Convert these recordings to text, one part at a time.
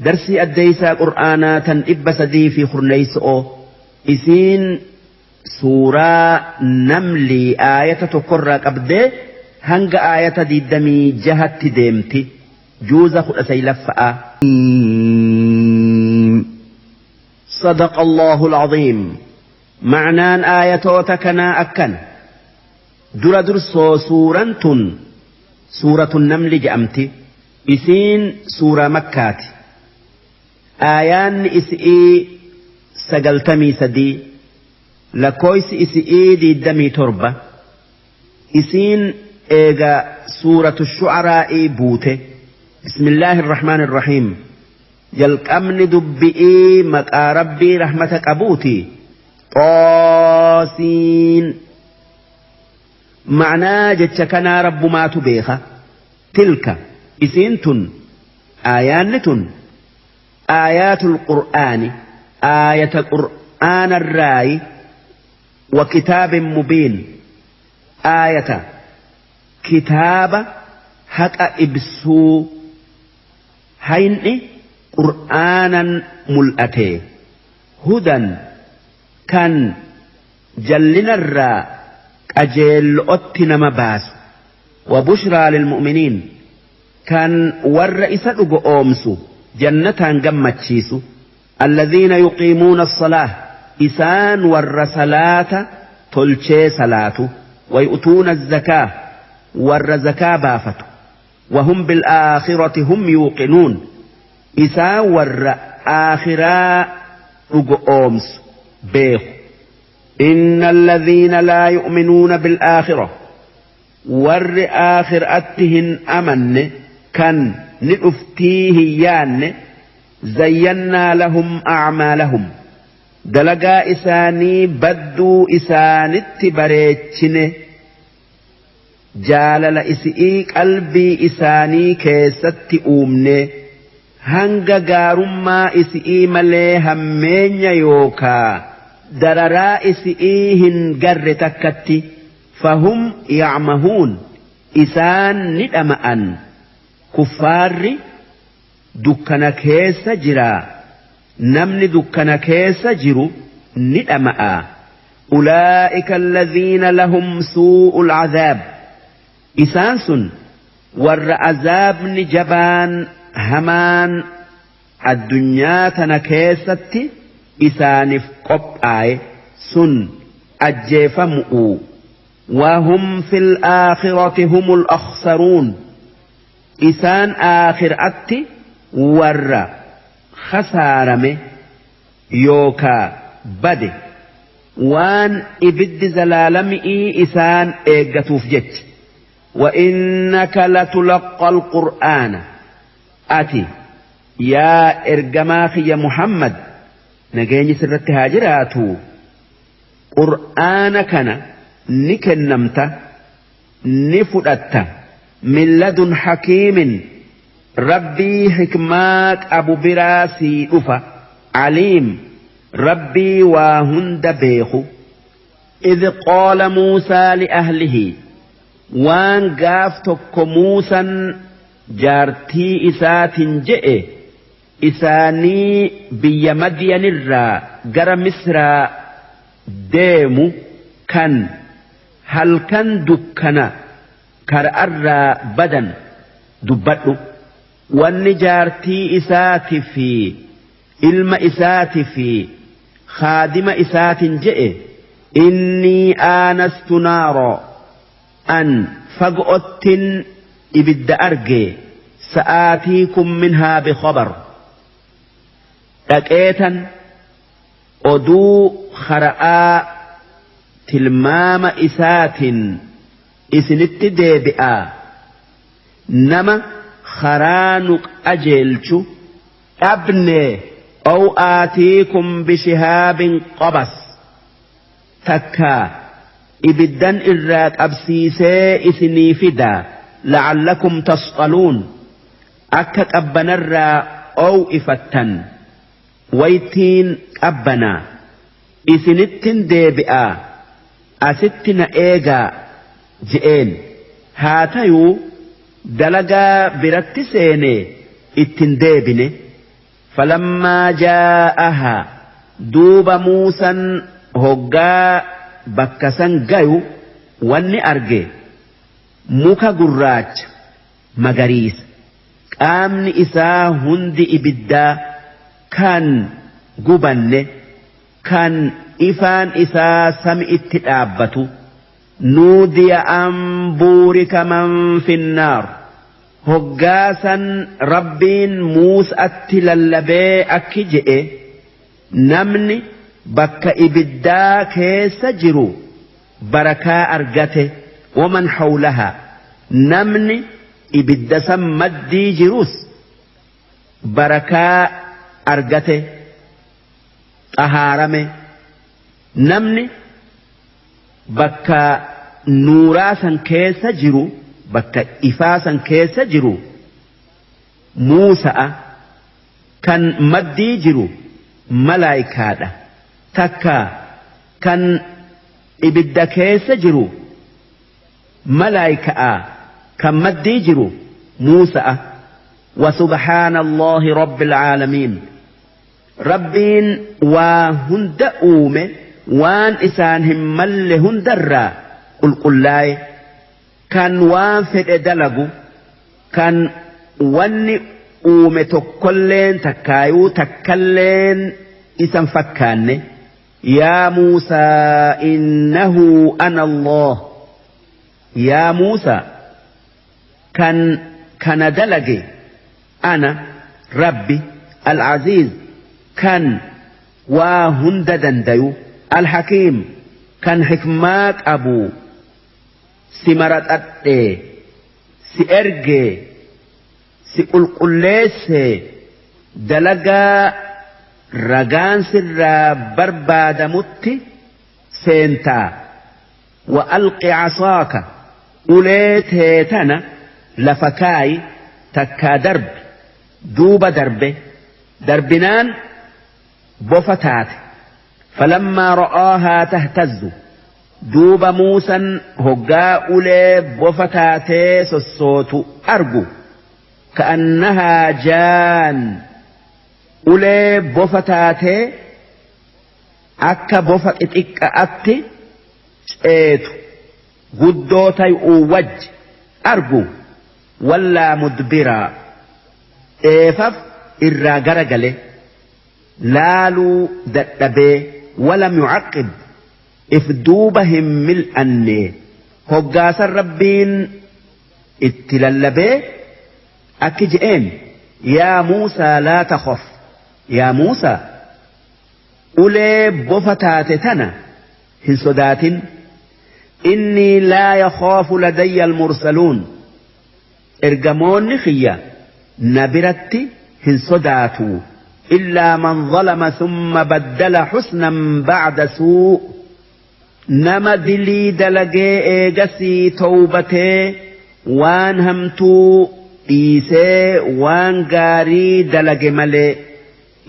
Darsii addeeysaa qur'aanaa tan 310'oo isiin suuraa namlii aayata tokkorraa qabdee hanga aayata 26tti deemti juuza 19ffa'a. صدق الله العظيم معنaan aayatoota kanaa akkana dura dursoo suuraan tun suuratu namli je'amti isiin suuraa makkaati aayaanni isi'ii 93 lakkooysi isi'ii 27 isiin eega suuratu shu'araa'ii buute bismillaahi irrahmaani irrahiim jalqabni dubbi'ii maqaa rabbii rahmata qabuuti xoosiin ma'naa jecha kanaa rabbumaatu beeka tilka isiin tun aayaanni tun aayaatul qur'aani aayata qur'aanarraayi wa kitaabin mubiin aayata kitaaba haqa ibsuu hayni qur'aanan mul'ate hudan kan jallinarraa qajeello'otti nama baasu wa bushraa lilmu'miniin kan warra isa dhugo oomsu jannataan gammachiisu alladhiina yuqiimuuna as-salaah isaan warra salaata tolchee salaatu wayu'tuuna az-zakaa warra zakaa baafatu وهم بالآخرة هم يوقنون إسان ور آخرا أومس بيخ إن الذين لا يؤمنون بالآخرة ور آخر أتهن أمن كان نؤفتيه يان زينا لهم أعمالهم دلقا إساني بدو إسانت بريتشنه jaalala isi'ii qalbii isaanii keessatti uumne hanga gaarummaa isi'ii malee hammeenya yookaa dararaa isi'ii hin garre takkatti fahum yacmahuun isaan ni dhama'an kuffaarri dukkana keessa jira namni dukkana keessa jiru ni dhama'a ulaa'ika alladhiina lahum suu'ul cadaab isaan sun warra azaabni jabaan hamaan addunyaa tana keessatti isaaniif qophaa'e sun ajjeefamu'u وهم في الآخرة هم الأخسرون إسان آخر أتي ور خسارمه يوكا بده وان إبد زلالمئي إسان إيقتوف جت وإنك لتلقى القرآن أتي يا إرجماخي يا محمد نجيني سرت هاجراتو قرآن كان نكنمت نفدت من لدن حكيم ربي حكمات أبو براسي أفا عليم ربي وهند بيخو إذ قال موسى لأهله waan gaaf tokko Muusan jaartii isaatiin je'e isaanii biyya Madiyanirraa gara Misraa deemu kan halkan dukkana kara'arraa badan dubbadhu wanni jaartii isaati fi ilma isaati fi khaadima isaatiin je'e innii aanastu naaroo an fag'ottin ibidda arge sa'aatiikum minhaa bikhabar dhaqeetan oduu khara'aa tilmaama isaatin isinitti deebi'aa nama karaa nu qajeelchu dhabne aw aatiikum bishihaabin qabas takkaa ibiddan irraa qabsiisee isinii fida la'allakum tasqaluun akka qabbanarraa oo'ifattan waytiin qabbanaa isinittin deebi'aa asitti na eegaa je'een haa tayuu dalagaa biratti seene ittin deebine. Falammaa jaa'ahaa duuba Muusan hoggaa bakka san gayu wanni arge muka gurraacha magariisa qaamni isaa hundi ibiddaa kan gubanne kan ifaan isaa sami'itti dhaabbatu. Nuudiya an buurika man finnaar hoggaasan Rabbiin Muusatti lallabee akki je'e namni bakka ibiddaa keessa jiru barakaa argate waman hawlahaa namni ibidda san maddii jirus barakaa argate xahaarame namni bakka nuuraa san keessa jiru bakka ifaa san keessa jiru Muusa'a kan maddii jiru malaayikaadha takka kan ibidda keessa jiru malaayika'a kan maddii jiru Muusa'a. Wa subhaanallahi rabbil aalamiin Rabbiin waa hunda uume waan isaan hin malle hundarraa qulqullaa'e kan waan fedhe dalagu kan wanni uume tokkolleen takkaayuu takkalleen isan fakkaanne. Yaa Muusaa innahu ana Allah yaa Muusaa kan kana dalage ana Rabbi al-Aziz kan waa hunda dandayu al-Hakiim kan hikmaa qabu si maraxadhee si ergee si qulqulleessee dalagaa ragaan sirraa barbaadamutti seentaa. Wa alqi casaaka ulee teetana lafa kaayi takkaa darbi duuba darbe darbinaan bofa taate. Falammaa ra'aahaa tahtazzu duuba Muusan hoggaa ulee bofa taatee sossootu argu ka'annahaa jaan ulee bofa taatee akka bofa xixiqqa'atti ceetu guddoo tay'uu wajji argu wallaa mudbiraa dheefaf irraa garagale laaluu dadhabee walam yucaqqib if duuba hin mil'anne hoggaasan Rabbiin itti lallabee akki je'een yaa Muusaa laa takhaf yaa Muusaa ulee bofa taate tana hin sodaatin innii laa yakhaafu ladayya almursaluun ergamoonni kiyya na biratti hin sodaatu illaa man zalama thumma baddala husnan ba'da suu' nama dilii dalagee eegasii towbatee waan hamtuu dhiisee waan gaarii dalage malee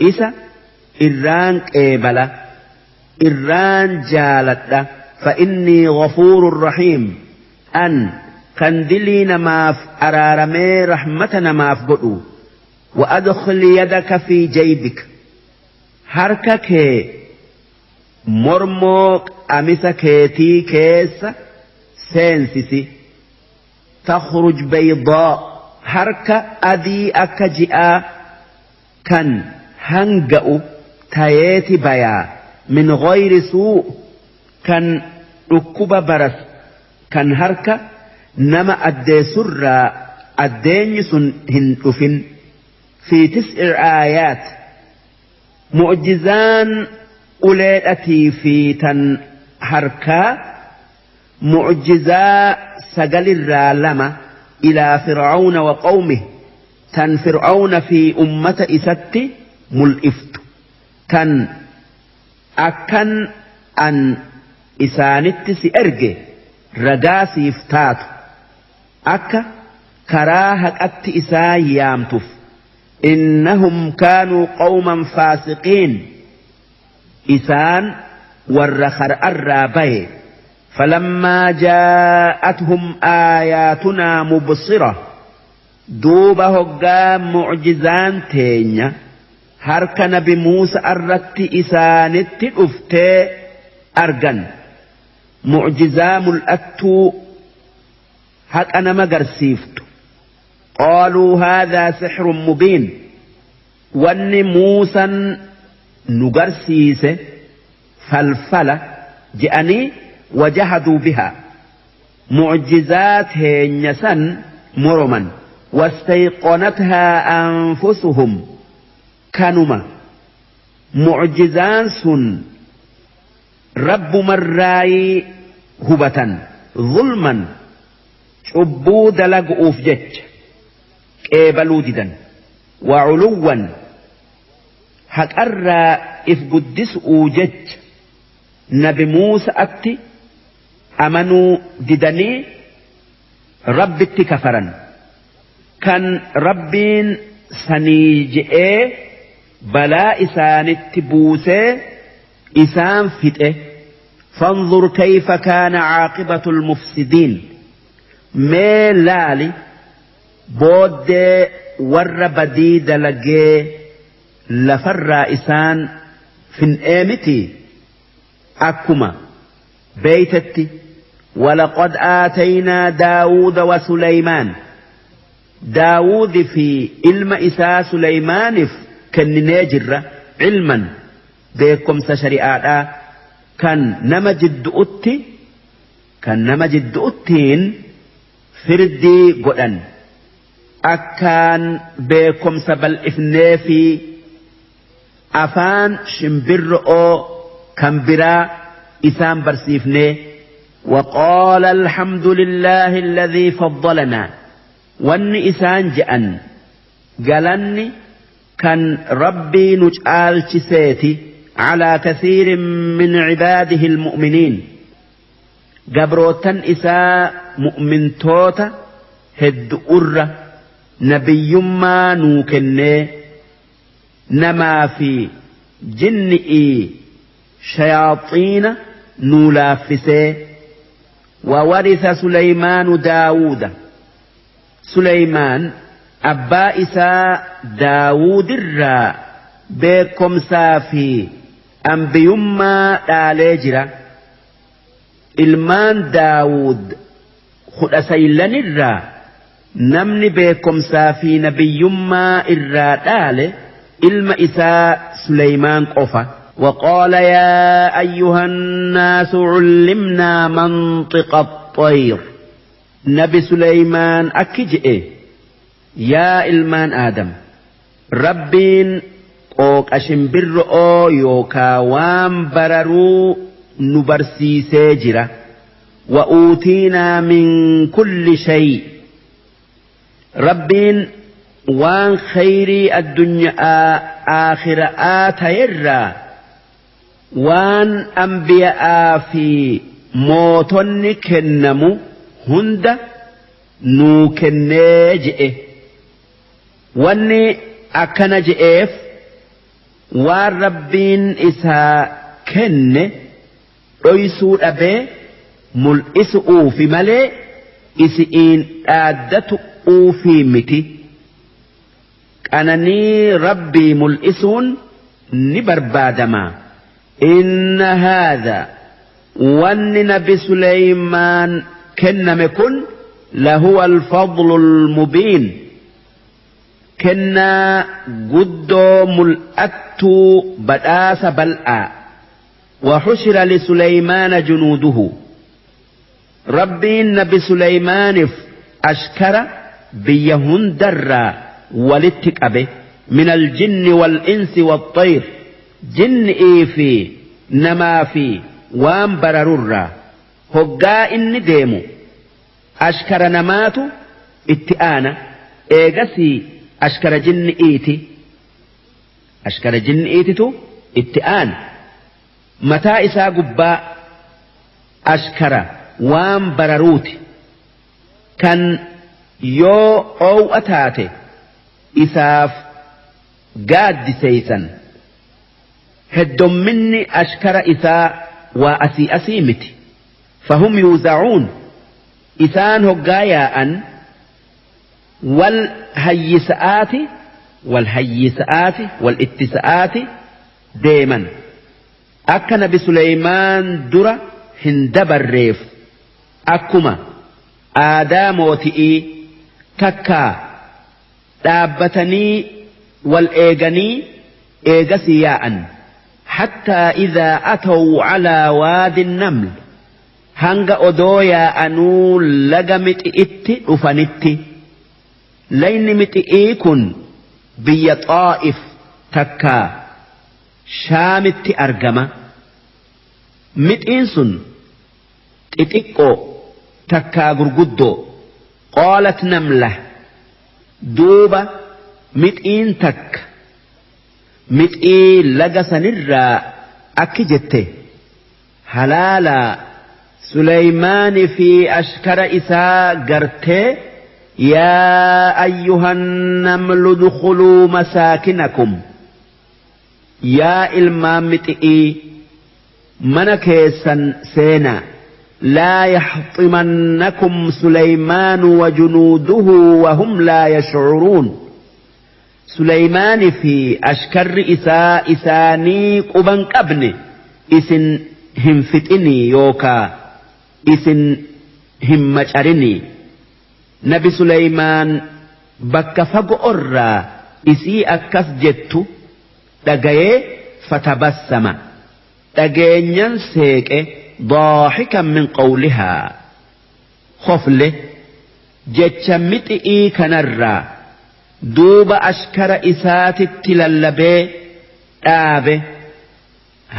isa irraan qeebala irraan jaaladha fa innii ghafuurun rahiim an kan dilii namaaf araaramee rahmata namaaf godhu. Wa adkhil yadaka fi jaybik harka kee mormoo qamisa keetii keessa seensisi takhruj baydaa harka adii akka ji'aa kan hanga'u tayeeti bayaa min ghayri suu kan dhukkuba baras kan harka nama addeessurraa addeenyi sun hin dhufin. Fi tis'i aayaat mu'jizaan uleedhatii fi tan harkaa mu'jizaa sagalirraa lama ilaa fir'aawna wa qawmih tan fir'aawna fi ummata isatti mul'iftu tan akkan an isaanitti si erge ragaa siif taatu akka karaa haqatti isaa yaamtuuf. Innahum kaanuu qawman faasiqiin isaan warra khar'arraa baye. Falammaa jaa'athum aayaatunaa mubsira duuba hoggaa mu'jizaan teenya harka nabi Muusa irratti isaanitti dhuftee argan mucjizaa mul'attuu haqa nama garsiiftu. Qaaluu haadhaa sixrun mubiin, wanni Muusan nu garsiise falfala je'anii wajahaduu bihaa mucjizaa teenya san moroman. Wastayqonathaa anfusuhum, kanuma mucjizaan sun rabbumarraayii hubatan zulman cubbuu dalagu'uuf jecha qeebaluu didan, waculuwwan haqarraa if guddisu'uu jecha nabi Muusa'atti amanuu didanii rabbitti kafaran. Kan rabbiin sanii je'ee balaa isaanitti buusee isaan fixe. Fanzur kayfa kaana caaqibatu almufsidiin, mee laali booddee warra badii dalagee lafarraa isaan fin'ee miti akkuma beeytetti. ولقد آتينا داود وسليمان، daawuudi fi ilma isaa Suleymaaniif kenninee jirra cilman beekumsa shari'aadhaa kan nama jiddu'uttiin firdii godhan akkaan beekumsa bal'ifnee fi afaan shimbirro'oo kan biraa isaan barsiifnee. وقال الحمد لله الذي فضلنا، wanni isaan je'an galanni kan rabbii nu caalchiseeti على كثير من عباده المؤمنين gabrootan isaa mu'mintoota heddu'urra nabiyyummaa nuu kennee namaa fi jinni'ii shayaaxiina nuu laaffisee. وورث سليمان داود، سليمان abbaa isaa Daawud irraa beekumsaa fi ambiyummaa dhaalee jira. Ilmaan Daawud 19irraa namni beekumsaa fi nabiyyummaa irraa dhaale ilma isaa Suleymaan qofa. وقال يا أيها الناس علمنا منطق الطير، نبي سليمان akki je'e: yaa ilmaan Aadam, Rabbiin qooqa shimbirro'oo yookaa waan bararuu nu barsiisee jira. وأوتينا من كل شيء، Rabbiin waan khayrii addunyaa aakhiraa ta'erraa waan anbiya'aa fi mootonni kennamu hunda nuu kennee je'e. Wanni akkana je'eef waan Rabbiin isaa kenne dhoysuu dhabee mul'isuufi malee isi'iin dhaaddatu uufii miti. Qananii Rabbii mul'isuun ni barbaadama. إن هذا wanni nabi Suleymaan kenname kun لهو الفضل المبين kennaa guddoo mul'attuu badhaasa bal'aa. وحشر لسليمان جنوده، Rabbiin nabi Suleymaaniif ashkara biyya hundarraa walitti qabe من الجن والإنس والطير jinni'ii fi namaa fi waan bararurraa. Hoggaa inni deemu ashkara namaatu itti aana, eegasii ashkara jinni'iiti, ashkara jinni'iititu itti aana. Mataa isaa gubbaa ashkara waan bararuuti kan yoo oow'a taate isaaf gaaddiseeysan. Heddomminni ashkara isaa waa asii asii miti. فهم يوزعون isaan hoggaa yaa'an wal hayyisa'aati. Wal hayyisa'aati wal ittisa'aati deeman. Akka Nabi Suleymaan dura hin dabarreef akkuma aadaa mooti'ii takkaa dhaabbatanii wal eeganii eegasii yaa'an. Hattaa idhaa ataw calaa waadi naml, hanga odoo yaa'anuu laga mixi'itti dhufanitti. Layni mixi'ii kun biyya Xaa'if takkaa Shaamitti argama. Mixiin sun xixiqqoo takkaa gurguddoo. Qaalat namla, duuba mixiin takka mixii laga sanirraa akki jette: halaalaa Suleymaani fi ashkara isaa gartee, yaa ayyuhan namlu dukhuluu masaakinakum, yaa ilmaan mixi'ii, mana keessan seenaa, laa yaxximannakum Suleymaanu wa junuuduhu wa hum laa yashcuruun. Suleymaani fi ashkarri isaa isaanii quban qabne isin hin fixinii yookaa isin hin macarinii. Nabi Suleymaan bakka fago'orraa isii akkas jettu dhagayee, fatabassama, dhageenyan seeqe, daahikan min qawlihaa, khofle jecha mixi'ii kanarraa. Duuba ashkara isaatitti lallabee dhaabe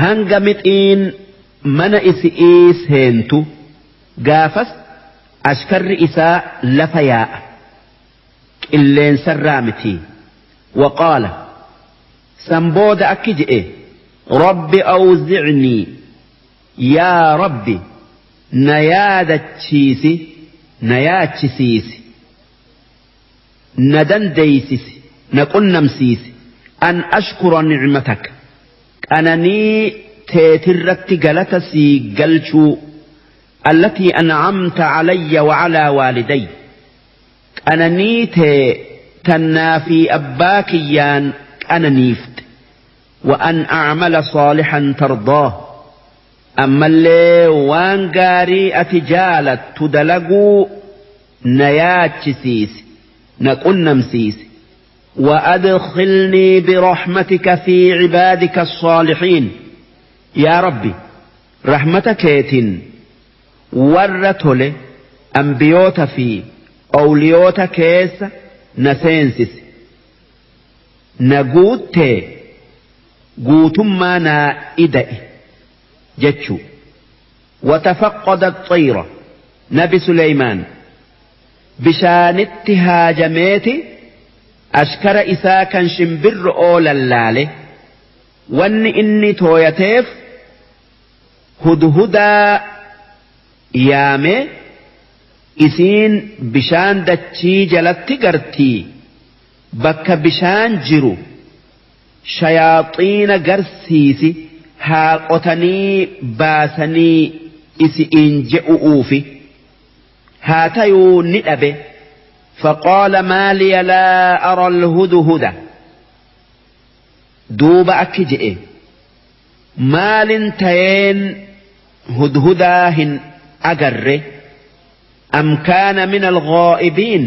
hanga mixiin mana isi'ii seentu. Gaafas ashkarri isaa lafa yaa'a, qilleensarraa miti. Waqaala, san booda akki je'e: rabbi awzicnii, yaa Rabbi, na yaadachiisi, na yaachisiisi, na dandeeysisi, na qunnamsiisi, an ashkura nicmataka, qananii teetirratti galata sii galchuu, allatii an'amta calayya wa calaa waaliday, qananii tee tannaa fi abbaa kiyyaan qananiifte, wa an acmala saalihan tardaah, ammallee waan gaarii ati jaalattu dalaguu na yaachisiisi, na qunnamsiisi. وأدخلني برحمتك في عبادك الصالحين، يا ربي رحمتك warra tole, ambiyoota fi awliyoota keessa na seensisi, na guuttee guutummaa naa ida'i jechuu. وتفقد الطير، nabi Suleymaan bishaanitti haajameeti ashkara isaa kan shimbirro'oo lallaale. Wanni inni tooyateef hudhudaa yaame, isiin bishaan dachii jalatti gartii, bakka bishaan jiru shayaaxiina garsiisi, haa qotanii baasanii isi'iin je'u'uufi. Haa tayuu ni dhabe. فقال ما لي لا أرى الهدهد، duuba akki je'e: maalin tayeen hudhudaa hin agarre? أم كان من الغائبين،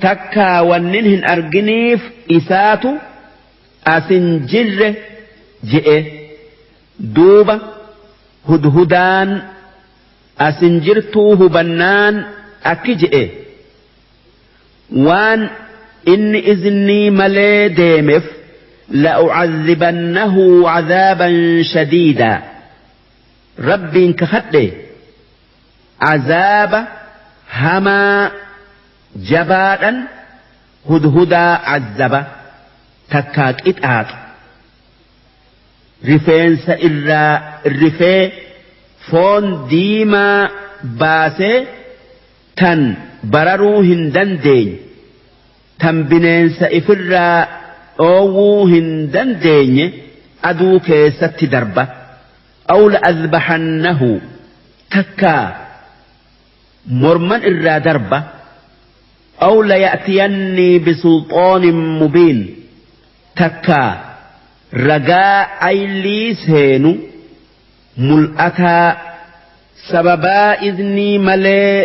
takkaa wannin hin arginiif isaatu asin jirre je'e. Duuba hudhudaan asin jirtuu hubannaan akki je'e: waan inni iznii malee deemeef, لأعذبنه عذابا شديدا، rabbiin kakadhe, azaaba hamaa jabaadhan hudhudaa azzaba takkaa qixaaxu, rifeensa irraa rifee foon diimaa baasee tan bararuu hin dandeenye, tan bineensa ifirraa dhoowwuu hin dandeenye aduu keessatti darba, أو لأذبحنه, takkaa morman irraa darba. Aw laya'tiyannii bisulxaanin mubiin takkaa ragaa aylii seenu mul'ataa sababaa iznii malee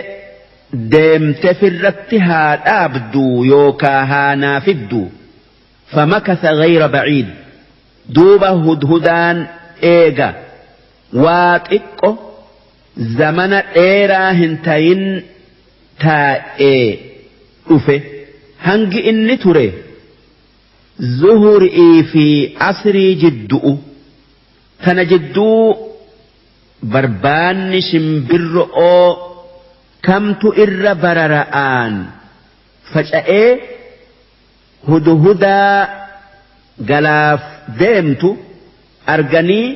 deemte firratti haa dhaabduu yookaa haa naa fidduu. Famakasa ghayra baciid duuba hudhudaan eega waa xiqqo zamana dheeraa hin tayin taa'ee dhufe. Hangi inni ture zuhuri'ii fi asrii jiddu'u. Tana jidduu barbaanni shimbirro'oo kamtu irra barara'aan faca'ee hudhudaa galaaf deemtu arganii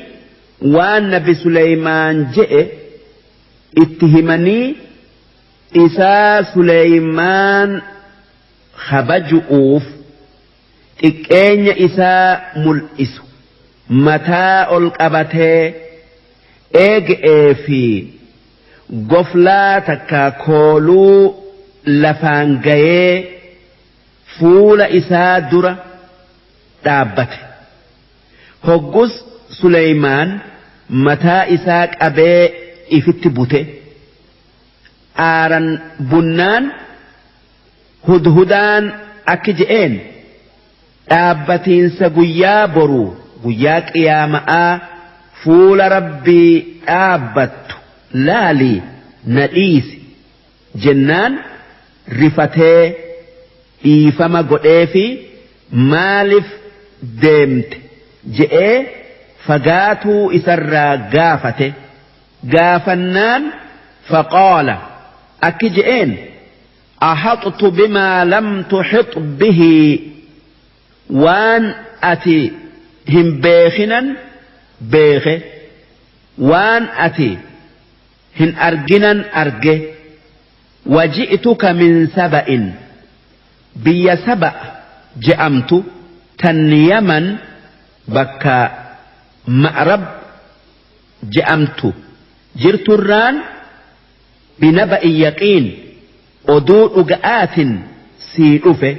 waan nabi Suleymaan je'e itti himanii isaa Suleymaan kabaju'uuf xiqqeenya isaa mul'isu mataa ol qabatee eege'ee fi goflaa takka kooluu lafaan gayee fuula isaa dura dhaabbate. Hoggus Suleymaan mataa isaa qabee ifitti bute. Aaran bunnaan hudhudaan akki je'een dhaabbatiinsa guyyaa boruu guyyaa qiyaama'aa fuula Rabbii dhaabbattu laalii na dhiisi jennaan rifatee dhiifama godheefi maalif deemte je'ee fagaatuu isarraa gaafate. Gaafannaan faqaala akki je'een ahaxtu bimaa lam tuxix bihi waan ati hin beekinan beeke waan ati hin arginan arge waji'tuka min saba'in biyya saba je'amtu tan Yaman bakka Ma'rab je'amtu jirturraan binaba'in yaqiin oduu dhuga'aatin sii dhufe.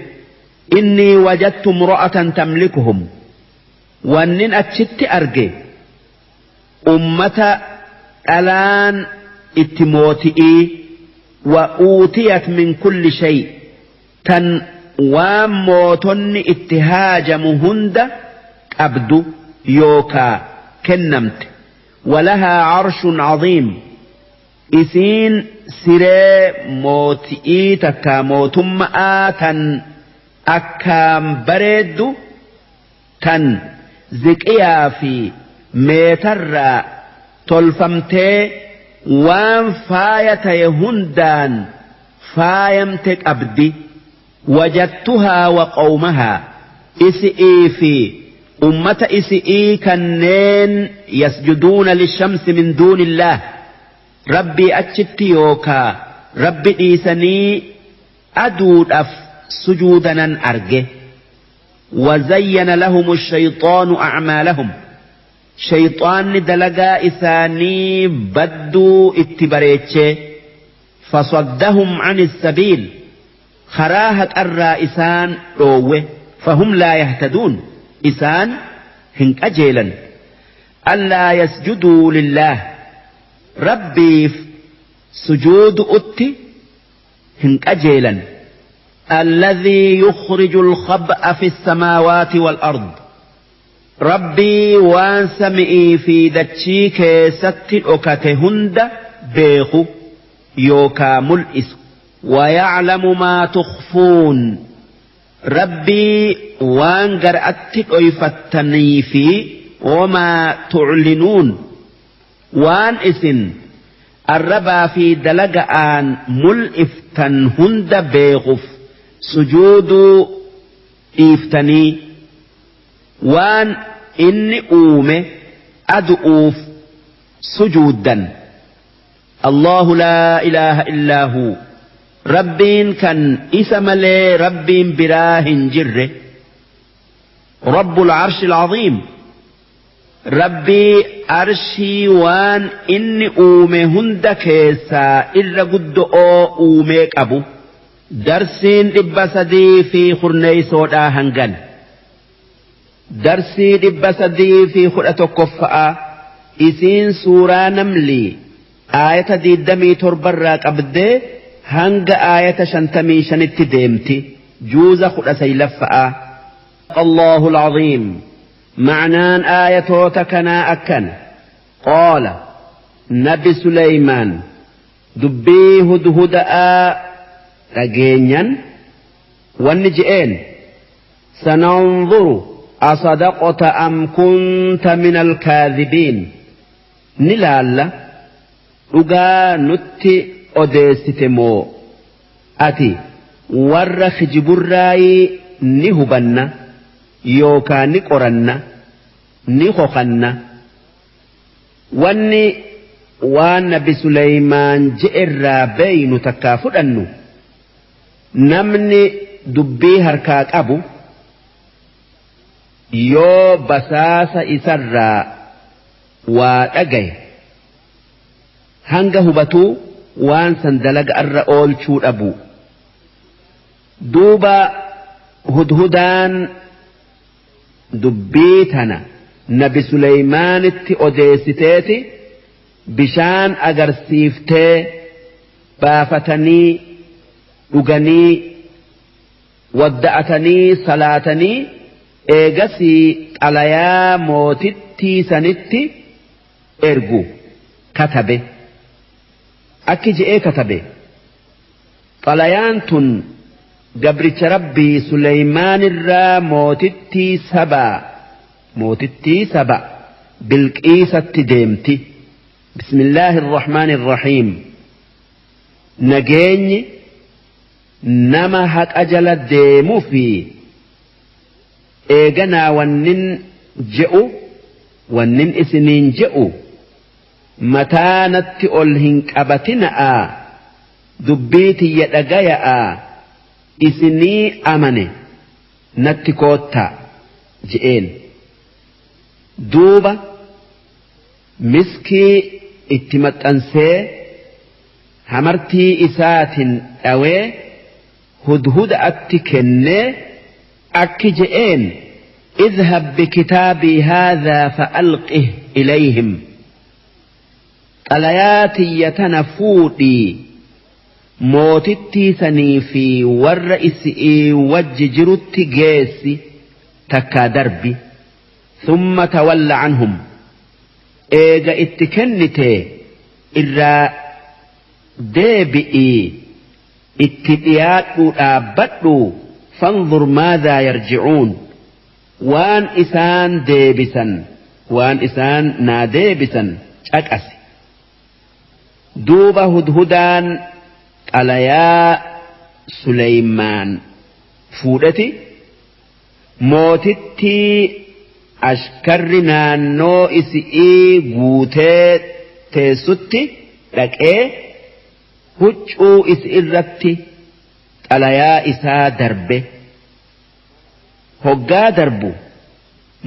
Innii wajadtu imra'atan tamlikuhum wannin achitti arge ummata dhalaan itti mooti'ii wa uutiyat min kulli shay tan waan mootonni itti haajamu hunda qabdu yookaa kennamte. Walahaa arshun caziim isiin siree mooti'ii takkaa mootumma'aa tan akkaan bareeddu tan ziqiyaa fi meetarraa tolfamtee waan faaya taye hundaan faayamte qabdi. Wajadtuhaa wa qawmahaa isi'ii fi ummata isi'ii kanneen yasjuduuna lishamsi min duunillaah Rabbii achitti yookaa Rabbi dhiisanii aduudhaf sujuudanan arge. Wazayyana lahumu shayxaanu a'maalahum shayxaanni dalagaa isaanii badduu itti bareechee fasaddahum ani sabiil karaa haqarraa isaan dhoowwe fahum laa yahtaduun isaan hin qajeelan. Allaa yasjuduu lillaah Rabbiif sujuudu'utti hin qajeelan. Alladhii yukhrijul khab'a fis samaawaati wal ard Rabbii waan sami'ii fi dachii keessatti dhokate hunda beeku yookaa mul'isu. Waya'lamu maa tukhfuun Rabbii waan gar'atti dhoyfattanii fi wamaa tuclinuun waan isin arrabaa fi dalaga'aan mul'iftan hunda beekuf sujuuduu dhiiftanii waan inni uume adu'uuf sujuuddan. Allahu laa ilaaha illaa huu Rabbiin kan isa malee Rabbiin biraa hin jirre. Rabbul arshil aziim Rabbii arshii waan inni uume hunda keessaa irra guddo'oo uumee qabu. Darsiin 310 hangan. Darsii 311ffaa isiin suuraa namlii aayata 27 irraa qabdee hanga aayata 55tti deemti. Juuza 19ffaa. Allahu al-Aziim. Ma'naan aayatoota kanaa akkana. Qaala Nabi Suleymaan dubbii hudhuda'aa dhageenyan wanni je'een sananzuru asadaqta am kunta min alkaadhibiin ni laalla dhugaa nutti odeessite moo ati warra kijiburraayii ni hubanna yookaan ni qoranna ni hokanna wanni waan Nabi Suleymaan je'erraa beeynu takkaa fudhannu namni dubbii harkaa qabu yoo basaasa isarraa waa dhagaye hanga hubatuu waan san dalaga irra oolchuu dhabu. Duuba hudhudaan dubbii tana Nabi Suleymaanitti odeessiteeti bishaan agarsiiftee baafatanii dhuganii wadda'atanii salaatanii eegasii xalayaa mootittii sanitti ergu katabe. Akki je'ee katabe. Xalayaan tun gabricha Rabbii Suleymaan irraa mootittii saba Bilqiisatti deemti. Bismillaahi Irrahmaani Irrahiim. Nageenyi nama haqa jala deemuu fi eeganaa wannin je'u wannin isiniin je'u mataanatti ol hin qabatina'a dubbii tiyya dhagaya'a isinii amane natti koottaa je'een. Duuba miskii itti maxxansee hamartii isaatiin dhawee hudhuda'atti kennee akki je'een idhab bikitaabii haadhaa fa'alqih ilayhim. Xalayaa tiyya tana fuudhii mootittii sanii fi warra isi'ii wajji jirutti geessi takkaa darbi. Thumma tawalla anhum. Eega itti kennite irraa deebi'ii itti dhiyaadhuu dhaabbadhu fanzur maadhaa yarji'uun waan isaan deebisan waan isaan naa deebisan caqasi. Duuba hudhudaan xalayaa Suleymaan fuudheti mootittii ashkarri naannoo isi'ii guutee teessutti dhaqee huccuu isi irratti xalayaa isaa darbe. Hoggaa darbu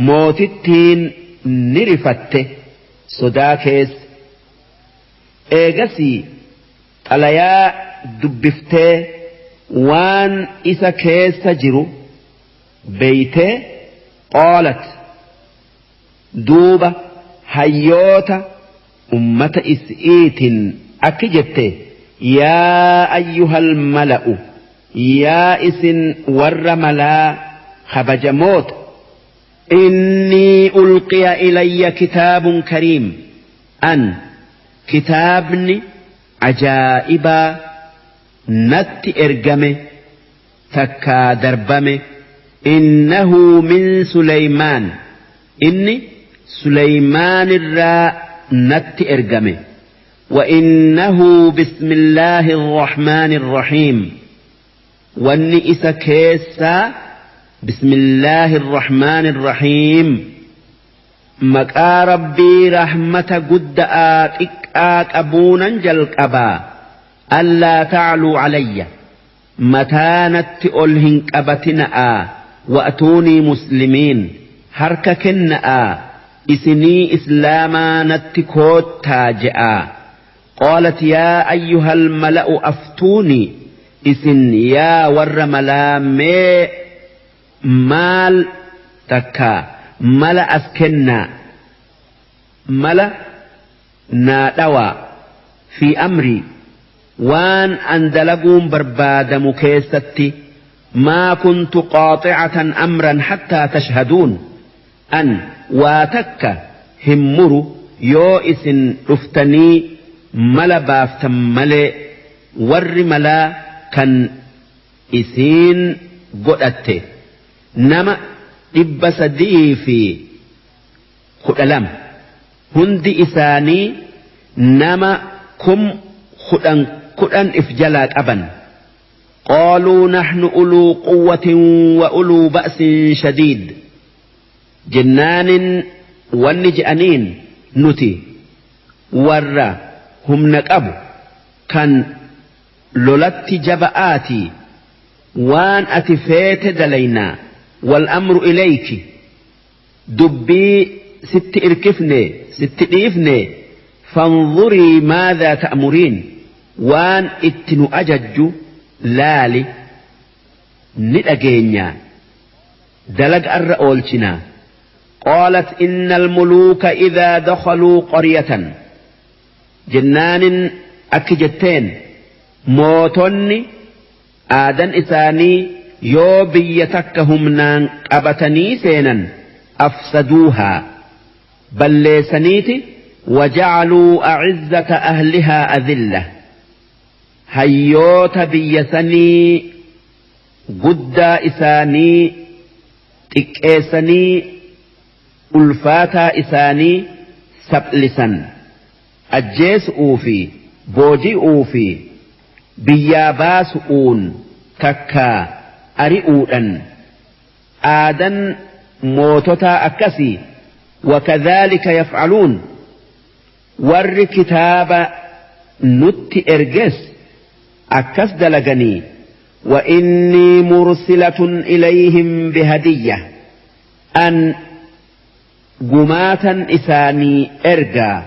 mootittiin ni rifatte sodaa keessa. Eegasii xalayaa dubbiftee waan isa keessa jiru beeytee qaalat. Duuba hayyoota ummata isiitiin akki jette yaa ayyuhal mala'u yaa isin warra malaa kabajamoota innii ulqiya ilayya kitaabun kariim an kitaabni ajaa'ibaa natti ergame takkaa darbame innahu min Suleymaan inni Suleymaan irraa natti ergame. وإنه بسم الله الرحمن الرحيم واني إسا كيسا بسم الله الرحمن الرحيم مكا ربي رحمة قد آك أبونا جلق أبا ألا تعلوا علي متانت ألهنك أبتنا وأتوني مسلمين حرككن إسني إسلاما نتكوت تاجئا. قالت يا أيها الملأ أفتوني Isin yaa warra malaa, mee maal takka mala as kennaa, mala naa dhawaa. Fi amrii, waan an dalaguun barbaadamu keessatti. Maa kuntu qaaxicatan amran hattaa tashhaduun, an waa takka hin muru yoo isin dhuftanii mala baaftan malee. Warri malaa kan isiin godhatte nama 312, hundi isaanii nama 10,000 10,000 if jalaa qaban. قالوا نحن أولو قوة وأولو بأس شديد jennaan wanni je'aniin, nuti warra humna qabu kan lolatti jaba'aati, waan ati feete dalaynaa. والأمر إليك, dubbii sitti irkifne, sitti dhiifne. فانظري ماذا تأمرين, waan itti nu ajajju laali, ni dhageenya, dalaga arra oolchinaa. قالت إن الملوك إذا دخلوا قرية jennaanin akki jetteen, mootonni aadan isaanii yoo biyya takka humnaan qabatanii seenan, أفسدوها, balleessaniiti, وجعلوا أعزة أهلها أذلة, hayyoota biyya sanii guddaa isaanii xiqqeessanii ulfaataa isaanii saphlisan, ajjeesu'uu fi booji'uu fi biyyaa baasu'uun takkaa ari'uudhan. Aadan moototaa akkasii. وكذلك يفعلون, warri kitaaba nutti erges akkas dalaganii. وإني مرسلة إليهم بهدية, an gumaatan isaanii ergaa.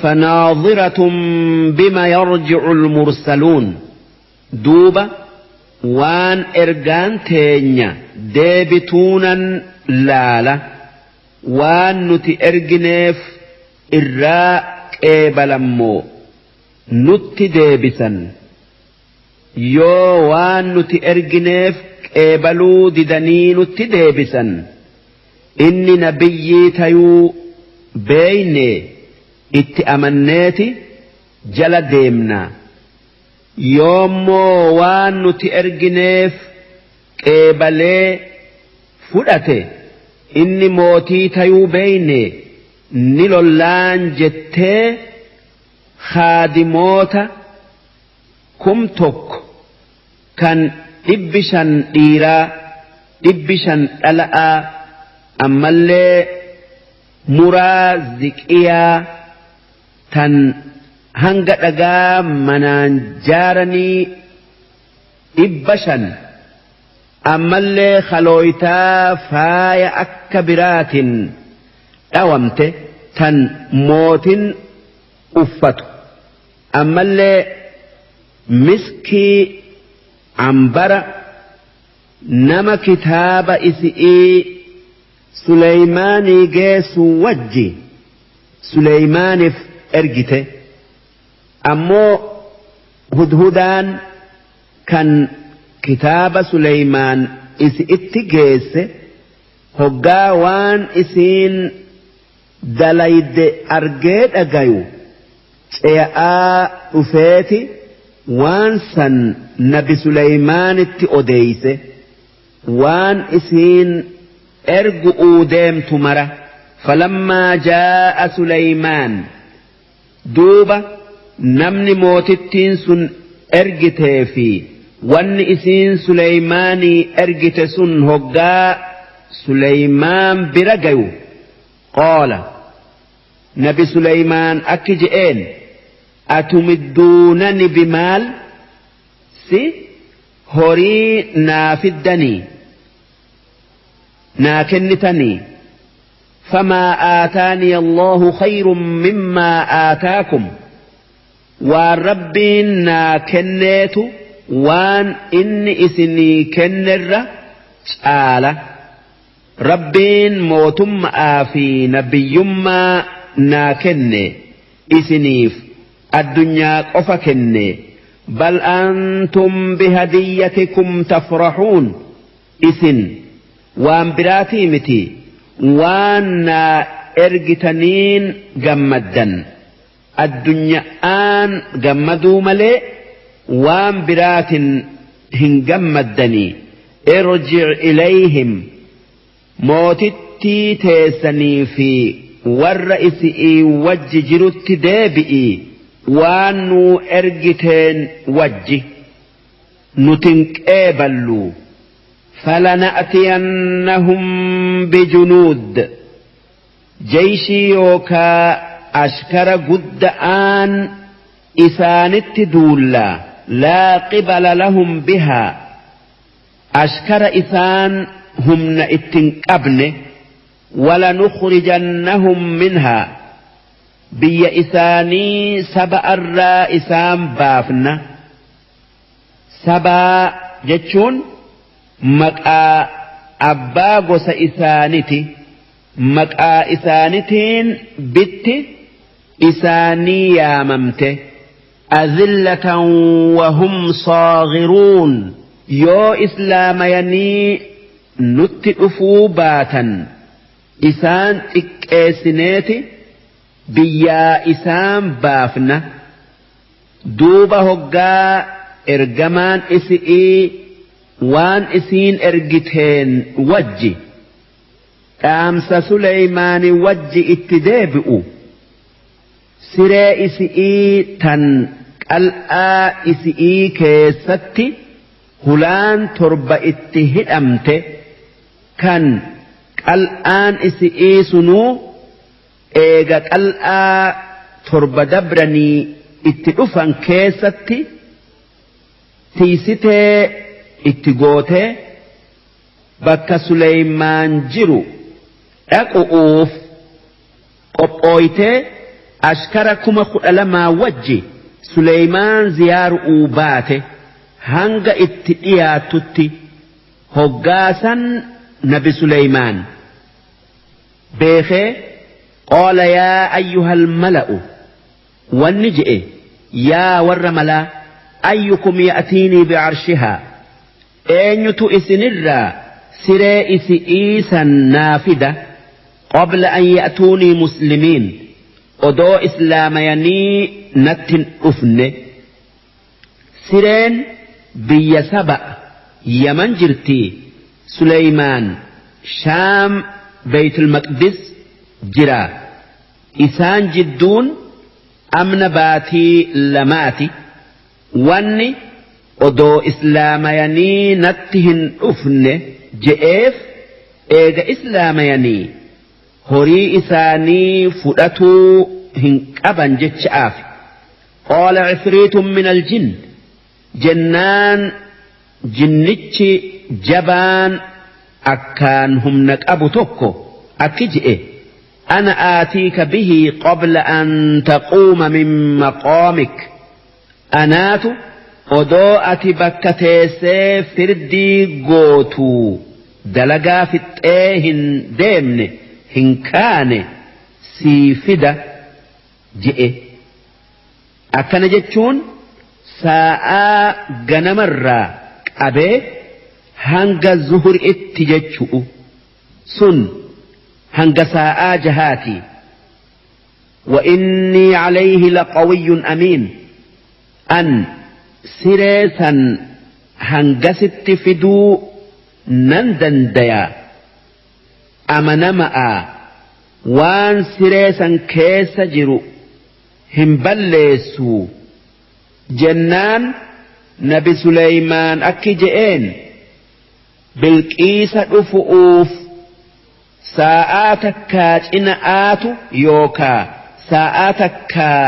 فناظرة بم يرجع المرسلون, duuba waan ergaan teenya deebituunan laala, waan nuti ergineef irraa qeebalammoo nutti deebisan. Yoo waan nuti ergineef qeebaluu didanii nutti deebisan, inni nabiyyii tayuu beeyne, itti amanneeti jala deemna. Yoommoo waan nuti ergineef qeebalee fudhate, inni mootii tayuu beeyne, ni lollaan jettee haadimoota 1000 kan 500 dhiiraa, 500 dhala'aa, ammallee muraa ziqiyaa tan hanga dhagaa manaan jaaranii 500, ammallee kalooytaa faaya akka biraatiin dhawamte tan mootin uffatu, ammallee miskii ambara nama kitaaba isi'ii Suleymaanii geessu wajji Suleymaaniif ergite. Ammoo hudhudaan kan kitaaba Suleymaan isi'itti geesse hoggaa waan isiin dalayde argee dhagayu, ce'aa dhufeeti waan san nabi Suleymaanitti odeeyse, waan isiin ergu'uu deemtu mara. فلما جاء سليمان, duuba namni mootittiin sun ergitee fi wanni isiin Suleymaanii ergite sun hoggaa Suleymaan bira gayu, قال, nabi Suleymaan akki je'een, أتمدونن بمال, si horii naa fiddanii naa kennitanii? فما آتاني الله خير مما آتاكم, waan rabbiin naa kenneetu. waan inni isinii kennerra caala. Rabbiin mootummaa fi nabiyyummaa naa kenne, isiniif addunyaa qofa kenne. Bal antum bihadiyyatikum tafrahuun, isin waan biraatii miti, waan naa ergitaniin gammaddan. Addunya'aan gammaduu malee waan biraatin hin gammaddanii. Irji' ilayhim, mootittii teessanii fi warra isi'ii wajji jirutti deebi'i, waan nuu ergiteen wajji nutin qeeballu. Falana'tiyannahum bijunuud, jeyshii yookaa ashkara gudda'aan isaanitti duullaa. Laa qibala lahum bihaa, ashkara isaan humna ittin qabne. Walanukhrijannahum minhaa, biyya isaanii saba'arraa isaan baafna. Sabaa jechuun maqaa abbaa gosa isaaniti, maqaa isaanitiin bitti isaanii yaamamte. Azillatan wahum saagiruun, yoo islaamayanii nutti dhufuu baatan isaan xiqqeessineeti biyyaa isaan baafna. Duuba hoggaa ergamaan isi'ii waan isiin ergiteen wajji dhaamsa Suleymaani wajji itti deebi'u, siree isi'ii tan qal'aa isi'ii keessatti hulaan torba itti hidhamte, kan qal'aan isi'ii sunuu eega qal'aa torba dabranii itti dhufan keessatti tiisitee itti gootee, bakka Suleymaan jiru dhaqu'uuf qophooytee ashkara 12,000 wajji Suleymaan ziyaaru'uu baate. Hanga itti dhiyaatutti hoggaasan nabi Suleymaan beekee, qaala yaa ayyuhal mala'u, wanni je'e, yaa warra malaa, ayyukum ya'tiinii bi'arshihaa, eenyutu isinirraa siree isi'ii san naa fida, qabla an ya'tuunii muslimiin, odoo islaamayanii natti hin dhufne. Sireen biyya Saba Yaman jirti, Suleymaan Shaam Beytul Maqdis jira. Isaan jidduun amna baatii lamaati. Wanni odoo islaamayanii natti hin dhufne je'eef, eega islaamayanii horii isaanii fudhatuu hin qaban jecha'aaf. Qaala cifriitun min aljinn, jennaan jinnichi jabaan akkaan humna qabu tokko akki je'e: ana aatiika bihi qabla an taquuma min maqaamik, anaatu odoo ati bakka teessee firdii gootu dalagaa fixxee hin deemne, hin kaane, sii fida je'e. Akkana jechuun saa'aa ganamarraa qabee hanga zuhuritti jechu'u, sun hanga saa'aa jahaati. وإني عليه لقوي أمين، an siree san hangasitti fiduu nan dandaya, amanama'a, waan siree san keessa jiru hin balleessu. Jennaan nabi Suleymaan akki je'een: Bilqiisa dhufu'uuf saa'aa takkaa cina'aatu yookaa saa'aa takkaa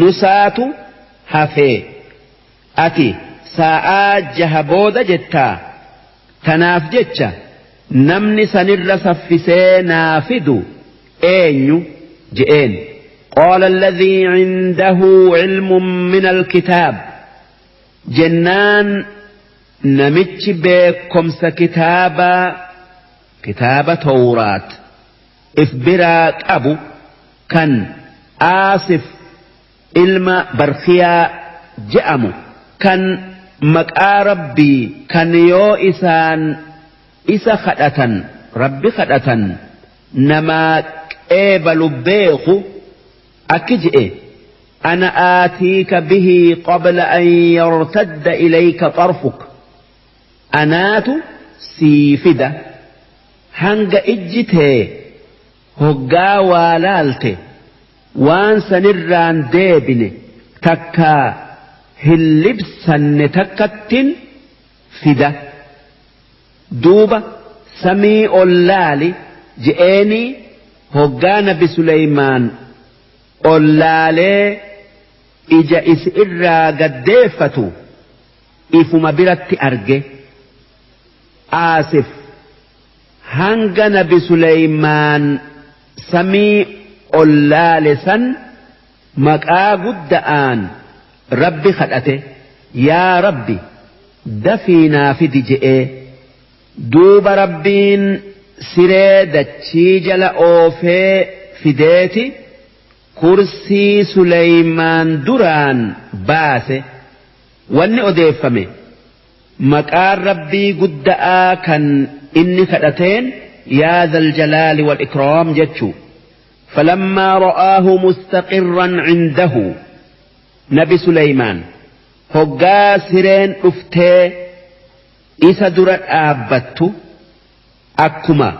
nusaatu hafee, ati saa'aa jaha booda jettaa. Tanaaf jecha namni sanirra saffisee naa fidu eenyu je'een. Qaala alladhii cindahu cilmun min alkitaab. Jennaan namichi beekomsa kitaabaa kitaaba Tawraat if biraa qabu kan Aasif ilma Barkiyaa je'amu kan maqaa Rabbii kan yoo isaan isa kadhatan Rabbi kadhatan namaa qeebalu beeku akki je'e: أنا آتيك به قبل أن يرتد إليك طرفك. Anaatu sii fida hanga ijji tee hoggaa waa laalte waan sanirraan deebine takkaa hin libsanne takkattin fida. Duuba samii ol laali je'eenii hoggaa Nabi Suleymaan ol laalee ija is irraa gaddeeffatu ifuma biratti arge. Aasif hanga Nabi Suleymaan samii ol laale san maqaa gudda'aan Rabbi kadhate, yaa Rabbi, dafii naa fidi je'ee. Duuba Rabbiin siree dachii jala oofee fideeti kursii Suleymaan duraan baase. Wanni odeeffame maqaan Rabbii gudda'aa kan inni kadhateen yaa dhal jalaali wal ikraam jechuu. فلما رآه مستقرا عنده, Nabi Suleymaan hoggaa sireen dhuftee isa dura dhaabbattu akkuma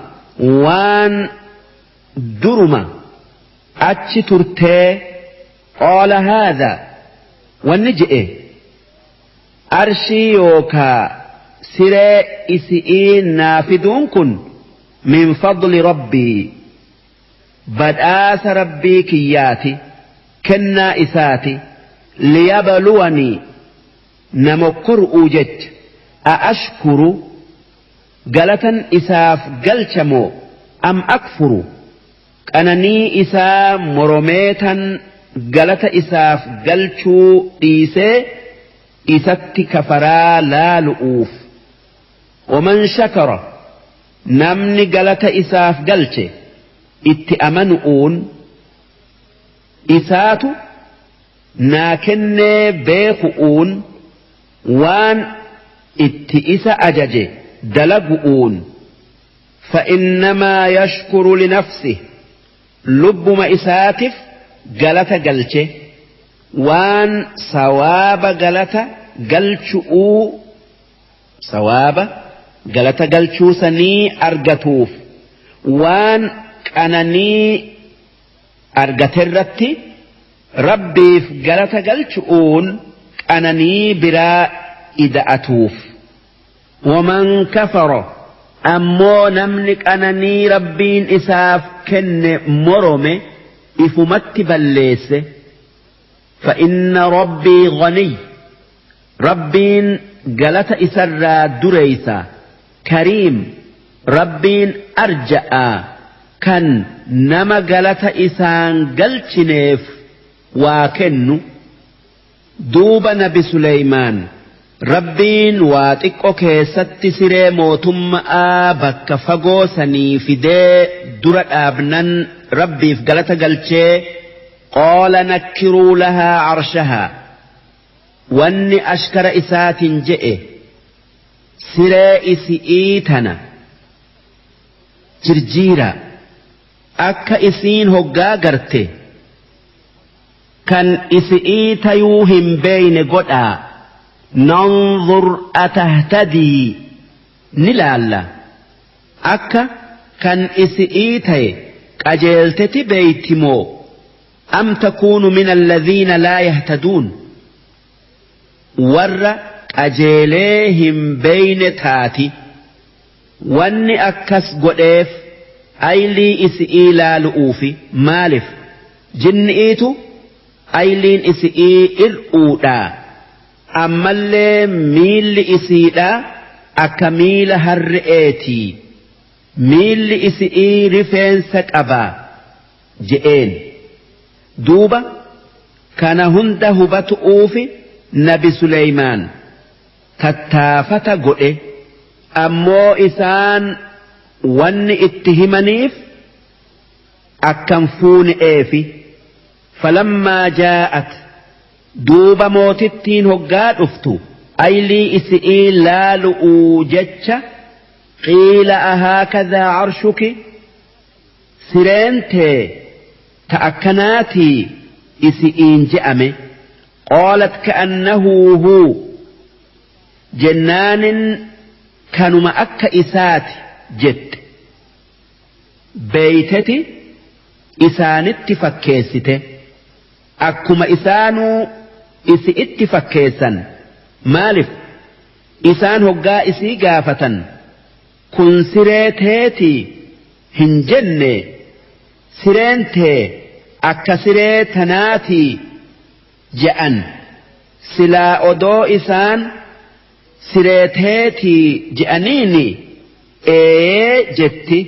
waan duruma achi turtee, قال هذا, wanni je'e arshii yookaa siree isi'ii naa fiduun kun, من فضل ربي, badhaasa Rabbii kiyyaati, kennaa isaati, ليبلوني, nama kor'uu jecha, أأشكر, galatan isaaf galchamoo, أم أكفر, qananii isaa moromeetan galata isaaf galchuu dhiisee isatti kafaraa laalu'uuf. ومن شكر, namni galata isaaf galche itti amanu'uun isaatu naa kennee beeku'uun waan itti isa ajaje dalagu'uun, فإنما يشكر لنفسه, lubbuma isaatiif galata galche. Waan sawaaba galata galchu'uu, sawaaba galata galchuu sanii argatuuf, waan qananii argaterratti Rabbiif galata galchu'uun qananii biraa ida'atuuf. ومن كفر, ammoo namni qananii Rabbiin isaaf kenne morome ifumatti balleesse, فإن ربي غني, Rabbiin galata isarraa dureeysa, كريم, Rabbiin arja'a kan nama galata isaan galchineef waa kennu. Duuba Nabi Suleymaan Rabbiin waa xiqqo keessatti siree mootummaa bakka fagoo sanii fidee dura dhaabnan Rabbiif galata galchee, قال نكروا لها عرشها, wanni ashkara isaatiin je'e siree isi'ii tana jirjiira akka isiin hoggaa garte kan isi'ii tayuu hin beeyne godhaa. ننظر أتهتدي, ni laalla akka kan isi'ii taye qajeelteti beeytimoo, أم تكون من الذين لا يهتدون, warra qajeelee hin beeyne taati. Wanni akkas godheef aylii isi'ii laalu'uufi. Maalif jinni'iitu ayliin isi'ii ir'uudhaa, ammallee miilli isiidhaa akka miila harre'eetii, miilli isi'ii rifeensa qabaa je'een. Duuba kana hunda hubatu'uufi Nabi Suleymaan tattaafata godhe. Ammoo isaan wanni itti himaniif akkan fuune'eefi. Falammaa jaa'at, duuba mootittiin hoggaa dhuftu aylii isi'ii laalu'uu jecha, qiila ahaakadhaa arshuki, sireen tee ta akkanaatii isi'iin je'ame. Qaalat ka'annahu huu jennaanin, kanuma akka isaati jette. Beeyteti isaanitti fakkeessite, akkuma isaanuu isi'itti fakkeessan. Maalif isaan hoggaa isii gaafatan, kun siree teetii hin jenne, sireen tee akka siree tanaatii je'an. Silaa odoo isaan siree teetii je'aniini ee jetti.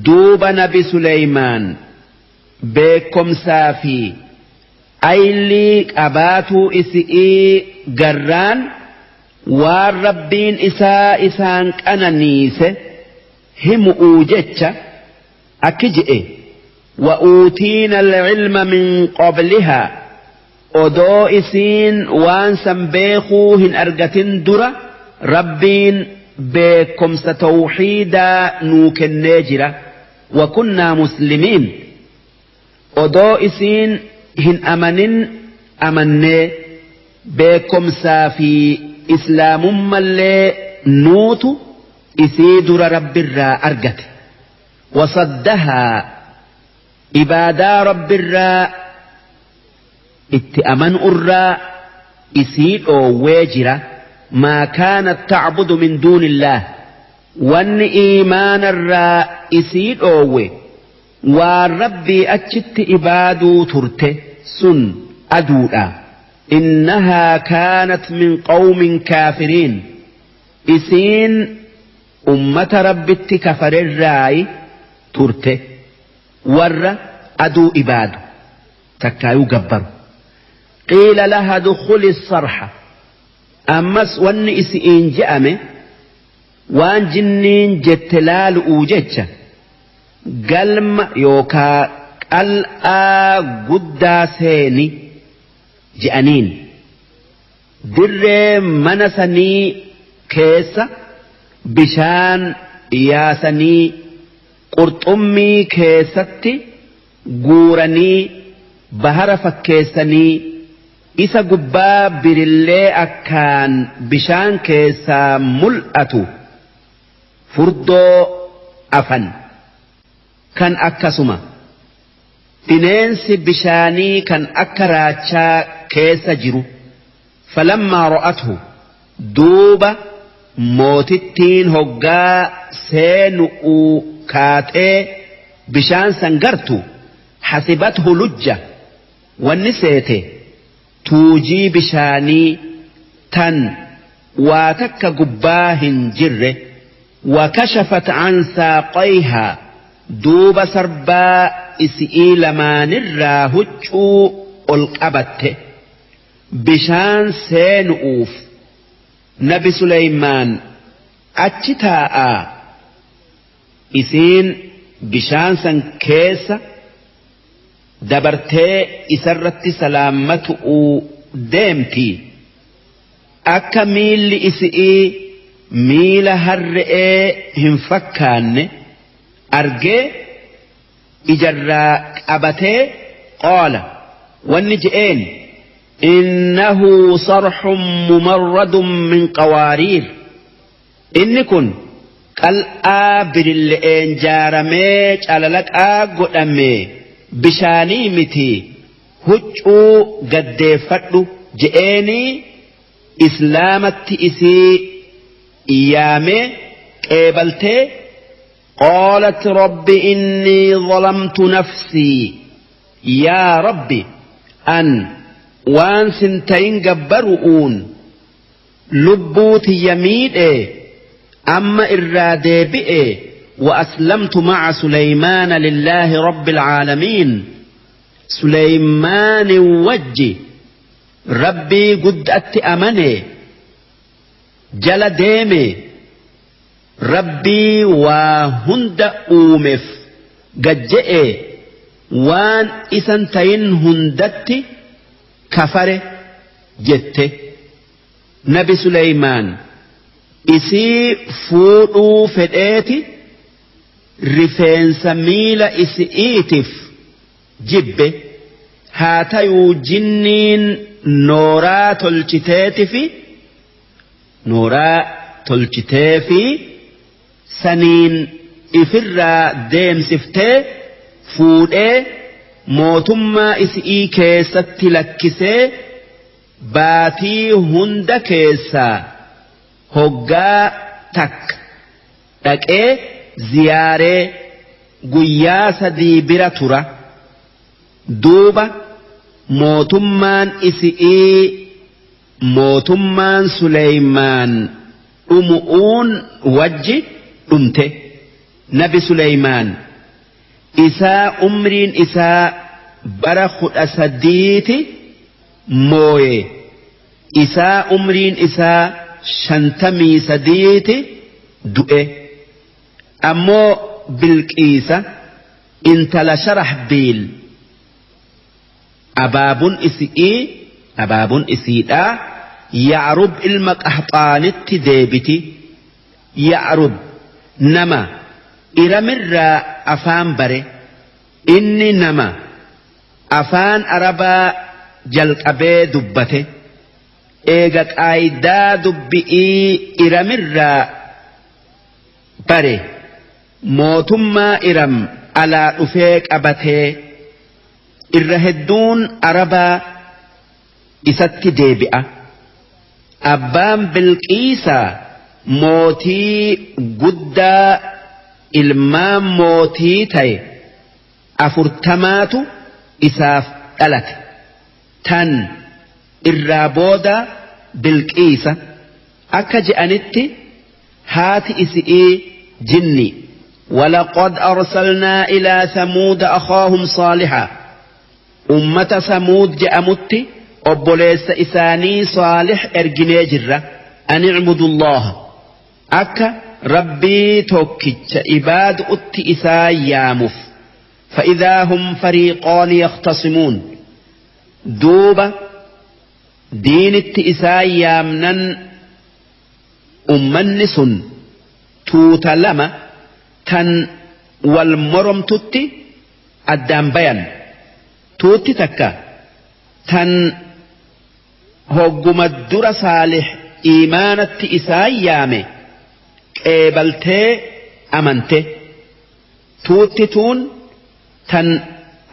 Duuba Nabi Suleymaan beekomsaa fi aylii qabaatuu isi'ii garraan, waan Rabbiin isaa isaan qananiise himu'uu jecha akki je'e: وأوتينا العلم من قبلها. Odoo isiin waan san beekuu hin argatin dura Rabbiin beekomsa tawxiidaa nuu kennee jira. وكنا مسلمين. Odoo isiin hin amanin amannee, beekomsaa fi islaamummallee nuutu isii dura Rabbirraa argate. وصدها, ibaadaa Rabbirraa itti amanuurraa isii dhoowwee jira. ما كانت تعبد من دون الله, wanni iimaanarraa isii dhoowwe waan Rabbii achitti ibaaduu turte sun aduudha. إنها كانت من قوم كافرين. Isiin ummata Rabbitti kafarerraayi turte, warra aduu ibaadu takkaayuu gabbaru. قيل لها ادخلي الصرح. Ammas wanni isi'iin je'ame waan jinniin jette laalu'uu jecha galma yookaa qal'aa guddaa seeni je'aniin. Dirree mana sanii keessa bishaan yaasanii, qurxummii keessatti guuranii, bahara fakkeessanii, isa gubbaa birillee akkaan bishaan keessaa mul'atu furdoo afan, kan akkasuma bineensi bishaanii kan akka raachaa keessa jiru. فلما رأته, duuba mootittiin hoggaa seenu'uu kaatee bishaan san gartu, حسبته لجة, wanni seete tuujii bishaanii tan waa takka gubbaa hin jirre. وكشفت عن ساقيها, duuba sarbaa isi'ii lamaanirraa huccuu ol qabatte bishaan seenu'uuf. Nabi Suleymaan achi taa'aa, isiin bishaan san keessa dabartee isarratti salaammatu'uu deemti. Akka miilli isi'ii miila harre'ee hin fakkaanne argee ijarraa qabatee, قال, wanni je'een: إنه صرح ممرد من قوارير. Inni kun qal'aa birille'een jaaramee calalaqaa godhame, bishaanii miti, huccuu gaddeeffadhu je'eenii islaamatti isii yaamee qeebaltee. قالت رب إني ظلمت نفسي. Yaa Rabbi, an waan sin tayin gabbaru'uun lubbuu tiyya miidhe, amma irraa deebi'e. وأسلمت مع سليمان لله رب العالمين. سليمان wajji Rabbii guddatti amane jala deeme Rabbii waa hunda uumeef gajje'e waan isan tayin hundatti kafare jette. Nabi Suleymaan isii fuudhuu fedheeti rifeensa miila isi'iitiif jibbe haa tayuu jinniin nooraa tolchiteetifi nooraa tolchiteefi saniin ifirraa deemsiftee fuudhee mootummaa isi'ii keessatti lakkisee baatii hunda keessaa hoggaa takka dhaqee ziyaaree guyyaa sadii bira tura. Duuba mootummaan isi'ii mootummaan Suleymaan dhumu'uun wajji dhumte. Nabi Suleymaan isaa umriin isaa bara 13ti mooye isaa umriin isaa 53ti du'e. Ammoo Bilqiisa intala Sharaxbiil abaabun isi'ii abaabun isiidhaa Ya'rub ilma Qaxxaanitti deebiti. Ya'rub nama Iramirraa afaan bare. Inni nama afaan Arabaa jalqabee dubbate. Eega qaaydaa dubbi'ii Iramirraa bare mootummaa Iram alaa dhufee qabatee irra hedduun Arabaa isatti deebi'a. Abbaan Bilqiisaa mootii guddaa ilmaan mootii ta'e 40tu isaaf dhalate. Tan irraa booda Bilqiisa akka je'anitti haati isi'ii jinni. ولقد أرسلنا إلى ثمود أخاهم صالحا أمة ثمود جأمت obboleessa isaanii Saalix erginee jirra. أن اعبدوا الله akka Rabbii tokkicha ibaadu'utti isaa yaamuuf. فإذا هم فريقان يختصمون duuba diinitti isaa yaamnan ummanni sun tuuta lama tan wal moromtutti addaan bayan. Tuutti takka tan hogguma dura Saalix iimaanatti isaa yaame qeebaltee amante. Tuutti tuun tan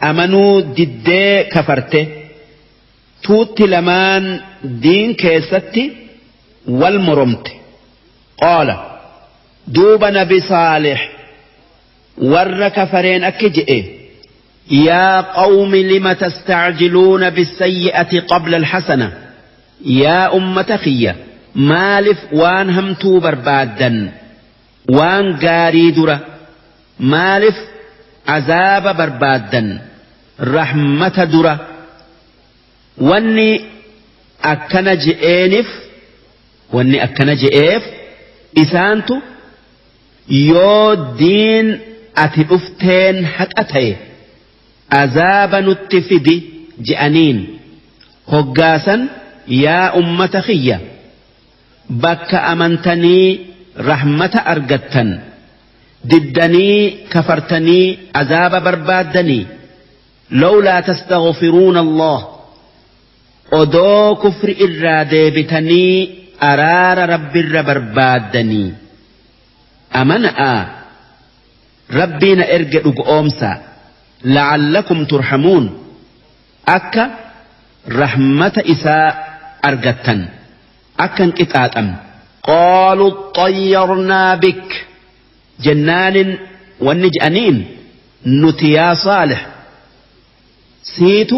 amanuu diddee kafarte. Tuutti lamaan diin keessatti wal moromte. Qaala duuba Nabi Saalix warra kafareen akki je'e: يا قوم لم تستعجلون بالسيئة قبل الحسنة yaa ummata kiyya maalif waan hamtuu barbaaddan waan gaarii dura? Maalif azaaba barbaaddan rahmata dura? Wanni akkana je'eenif wanni akkana je'eef isaantu yoo diin ati dhufteen haqa ta'e azaaba nutti fidi je'aniin. Hoggaasan yaa ummata kiyya bakka amantanii rahmata argattan diddanii kafartanii azaaba barbaaddanii. لولا تستغفرون الله odoo kufri irraa deebitanii araara Rabbirra barbaaddanii amana'a Rabbiina erge dhugoomsa لعلكم ترحمون akka rahmata isaa argattan akkan qixaaxam. قالوا اطيرنا بك jennaanin wanni je'aniin nuti yaa Saalix siitu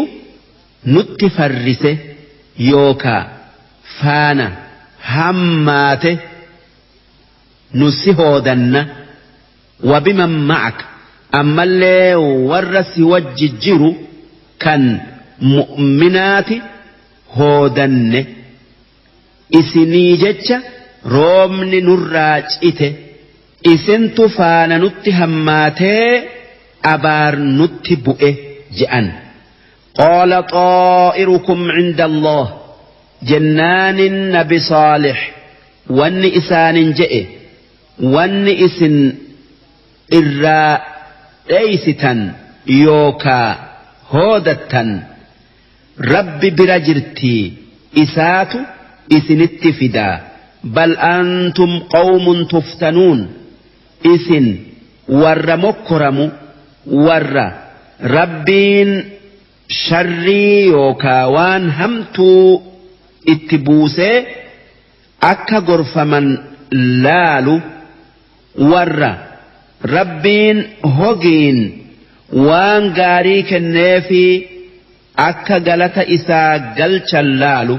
nutti farrise yookaa faana hammaate nu si hoodanna. وبمن معك ammallee warra si wajji jiru kan mu'minaati. Hoodanne isinii jecha roobni nurraa cite isintu faana nutti hammaatee abaar nutti bu'e je'an. Qaala xaa'irukum cinda Allah jennaanin Nabi Saalix wanni isaanin je'e wanni isin irraa dheeysitan yookaa hoodattan Rabbi bira jirtii isaatu isinitti fidaa. Bal antum qawmun tuftanuun isin warra mokkoramu warra Rabbiin sharrii yookaa waan hamtuu itti buusee akka gorfaman laalu warra Rabbiin hogiin waan gaarii kenneefii akka galata isaa galchan laalu.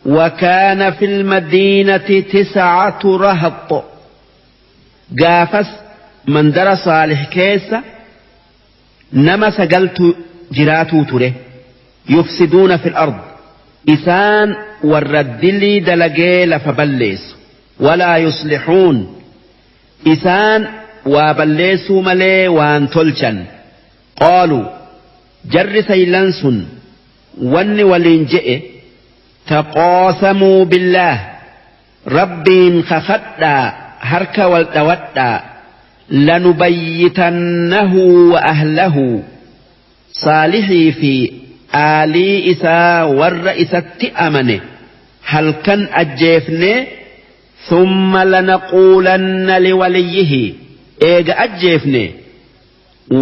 وكان في المدينة تسعة رهط gaafas mandara Saalih keessa nama sagaltu jiraatuu ture. Yufsiduuna fil ard isaan warra dilii dalagee lafa balleessu. Walaa yuslixuun isaan waa balleessuu malee waan tolchan. Qaaluu jarri saylan sun wanni waliin je'e taqaasamuu billaah Rabbiin kakadhaa harka wal dhawadhaa lanubayyitannahu wa ahlahu Saalihii fi aalii isaa warra isatti amane halkan ajjeefnee thumma lanaquulanna liwaliyyihi eega ajjeefne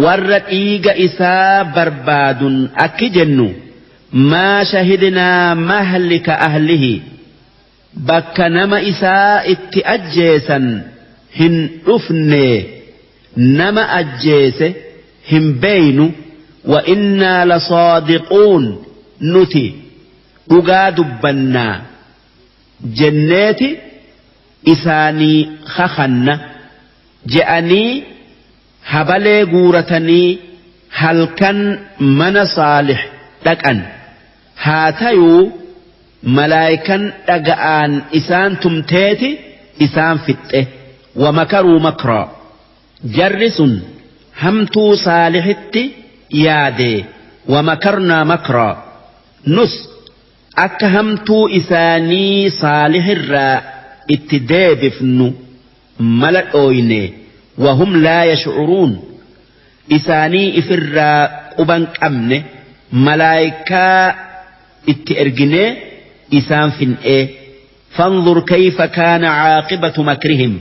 warra dhiiga isaa barbaadun akki jennu maa shahidnaa mahlika ahlihi bakka nama isaa itti ajjeesan hin dhufne nama ajjeese hin beeynu wa innaa lasaadiquun nuti dhugaa dubbannaa jenneeti isaanii kakanna je'anii habalee guuratanii halkan mana Saalih dhaqan. Haa tayuu malaaykan dhaga'aan isaan tumteeti isaan fixxe. Wamakaruu makraa jarri sun hamtuu Saalihitti yaade. Wamakarnaa makraa nus akka hamtuu isaanii Saalihirraa itti deebifnu mala dhooyne. Wahum laa yash'uruun isaanii ifirraa quban qabne malaaykaa itti erginee isaan fin'ee. Fanzur kayfa kaana caaqibatu makrihim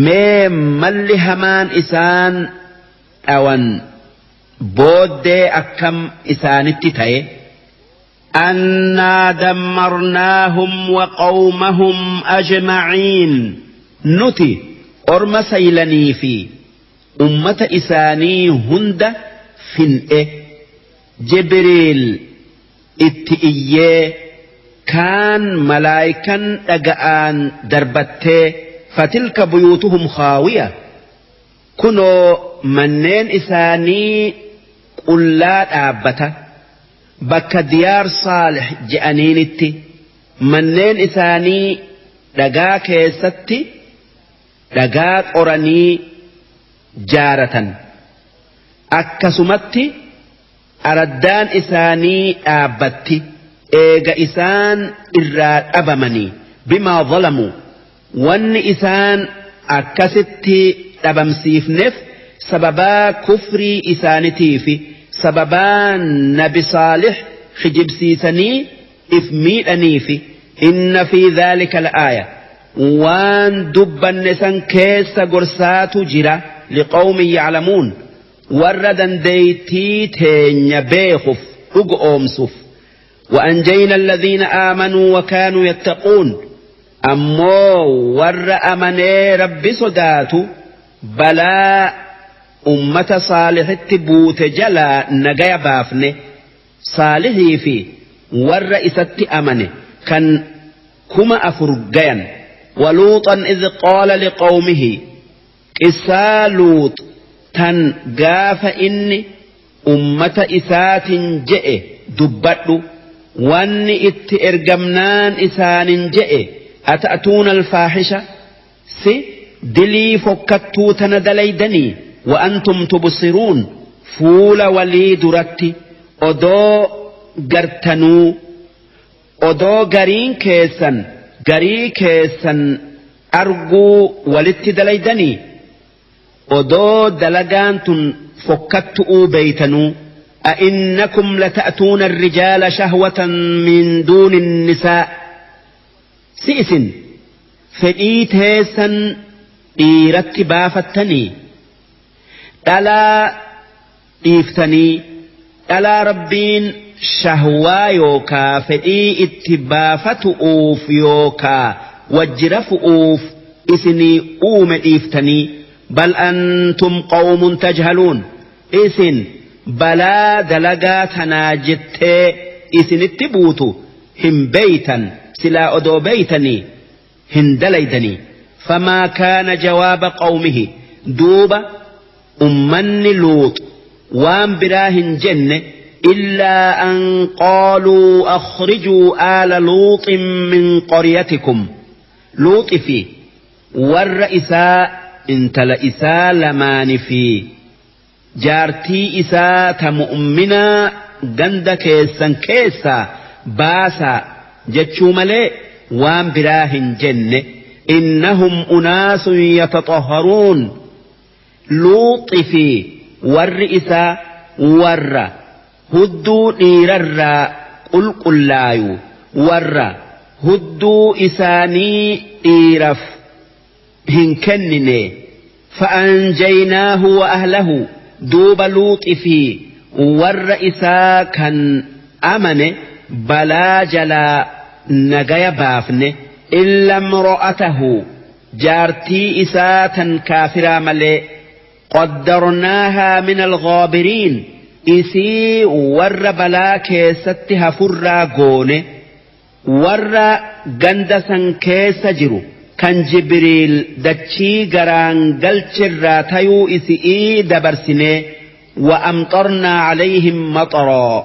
mee malli hamaan isaan dhawan booddee akkam isaanitti ta'e. Annaa dammarnaahum wa qawmahum ajmaciin nuti orma saylanii fi ummata isaanii hunda fin'e. Jibriil itti iyyee kaan malaaykan dhaga'aan darbattee fatilka buyuutuhum khaawiya kunoo manneen isaanii qullaa dhaabbata bakka diyaar Saalih je'aniinitti manneen isaanii dhagaa keessatti dhagaa qoranii jaaratan akkasumatti araddaan isaanii dhaabbatti eega isaan irraa dhabamanii. Bimaa zalamuu wanni isaan akkasitti dhabamsiifneef sababaa kufrii isaanitiifi sababaa nabi Saalih kijibsiisanii if miidhaniifi. Inna fi dhaalika la'aaya waan dubbanne san keessa gorsaatu jira liqawmin ya'lamuun warra dandeeytii teenya beekuf dhugoomsuf. وأنجينا الذين آمنوا وكانوا يتقون ammoo warra amanee Rabbi sodaatu balaa ummata Saalihitti buute jalaa nagaya baafne. Saalihii fi warra isatti amane kan 4000 gayan. Waluuxan idh qaala liqawmihi qissaa Luux tan gaafa inni ummata isaatin je'e dubbadhu. Wanni itti ergamnaan isaanin je'e ata'tuuna alfaahisha si dilii fokkattuu tana dalaydanii wa antum tubsiruun fuula walii duratti odoo gartanuu odoo gariin keessan garii keessan arguu walitti dalaydanii odoo dalagaan tun fokkattu'uu beeytanuu. أئنكم لتأتون الرجال شهوة من دون النساء سئس فإيت هيسا إيرت بافتني ألا إيفتني ألا ربين شهوة يوكا فإي اتبافتؤوف يوكا وجرفؤوف إسني أوم إيفتني بل أنتم قوم تجهلون إسن balaa dalagaa tanaa jettee isinitti buutu hin beeytan silaa odoo beeytanii hin dalaydanii. Famaa kaana jawaaba qawmihi duuba ummanni Luux waan biraa hin jenne illaa an qaaluu akhrijuu aala Luuxin min qaryatikum. Luuxi fi warra isaa intala isaa lamaani fi jaartii isaa ta mu'minaa ganda keessan keessaa baasaa jechuu malee waan biraa hin jenne. Innahum unaasun yataxahharuun. Luuxi fi warri isaa warra hudduu dhiirarraa qulqullaayu warra hudduu isaanii dhiiraf hin kennine. Fa'anjaynaahu wa ahlahu duuba Luuxi fi warra isaa kan amane balaa jalaa nagaya baafne. Illa imra'atahu jaartii isaa tan kaafiraa malee. Qaddarnaahaa min alghaabiriin isii warra balaa keessatti hafurraa goone warra ganda san keessa jiru kan Jibriil dachii garaan galchirraa tayuu isi'ii dabarsinee. Wa amxarnaa calayhim maxaraa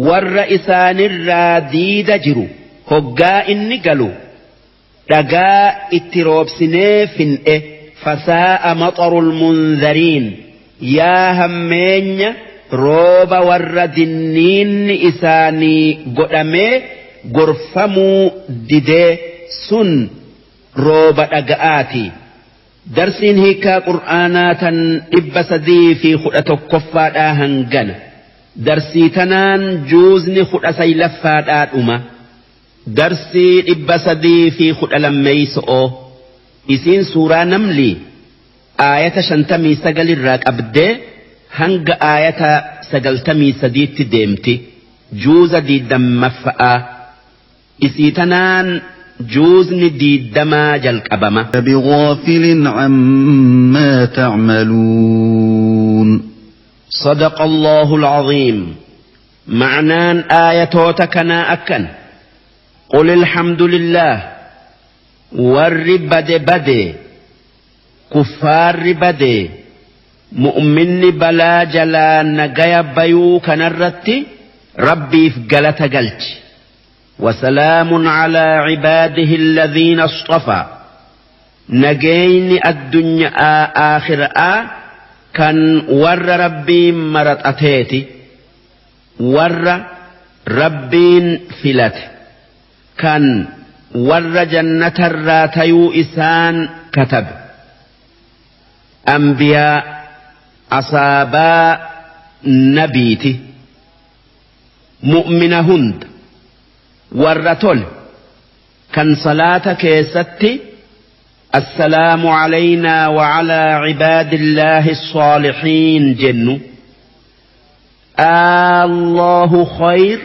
warra isaanirraa diida jiru hoggaa inni galu dhagaa itti roobsinee fin'e. Fasaa'a maxarul munzariin yaa hammeenya rooba warra dinniinni isaanii godhamee gorfamuu didee sun rooba dhaga'aati. Darsiin hiikaa qur'aanaa tan 311ffaadhaa hangana. Darsii tanaan juuzni 19ffaadhaa dhuma. Darsii 312 isiin suuraa namlii aayata 59 irraa qabdee hanga aayata 93tti deemti. Juuza 20ffa'aa isii tanaan juuzni 20 jalqabama. بغافل عما تعملون. صدق الله العظيم. معنان آياتوتا كنا أكن قل الحمد لله warri bade bade kuffaarri bade mu'minni balaa jalaa nagaya bayuu kanarratti rabbiif galata galchi. وسلام على عباده الذين اصطفى نجين الدنيا آخر كان ور ربي مرت أتيتي ور ربين فلت كان ور جنة الراتيو إسان كتب أنبياء أصابا نبيتي مؤمنهند ور تل كان صلاة كيستي السلام علينا وعلى عباد الله الصالحين جن الله خير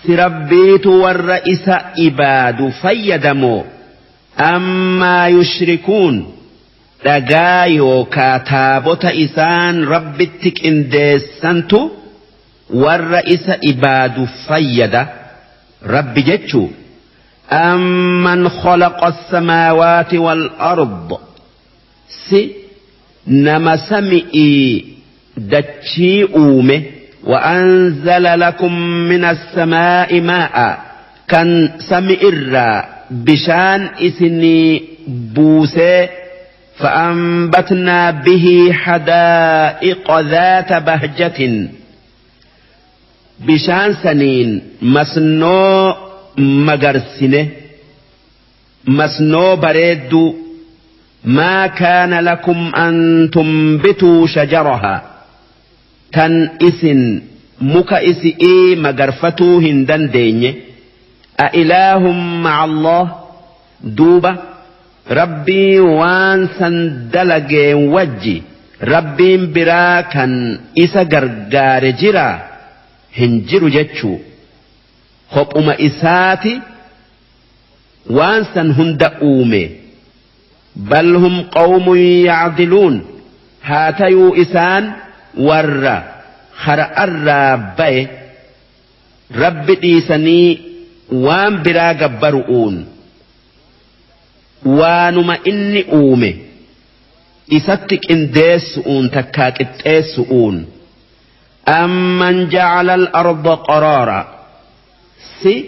سربيت والرئيس إباد فيدمو أما يشركون دقايو كاتابوت إسان ربتك إنديسانتو والرئيس إباد فيد رب جتشو أمن خلق السماوات والأرض سي نما سمئي دتشي أومه وأنزل لكم من السماء ماء كان سمئر بشان إسني بوسي فأنبتنا به حدائق ذات بهجة بشان سنين مسنو مغرسنه مسنو بريد ما كان لكم أن تنبتوا شجرها تن إسن مك إسئي مغرفتو هندن ديني أإله مع الله دوبة ربي وانسا دلقين وجي ربي براكا إسا غرغار جرا هنجر جتشو خب أم إساتي وانسا هند أومي بل هم قوم يعدلون هاتيو إسان ور خرأ الرابي رب إيساني وان برا جبرؤون وانما إني أومي إساتك إنديسؤون تكاك إتسؤون أمن جعل الأرض قرارا سي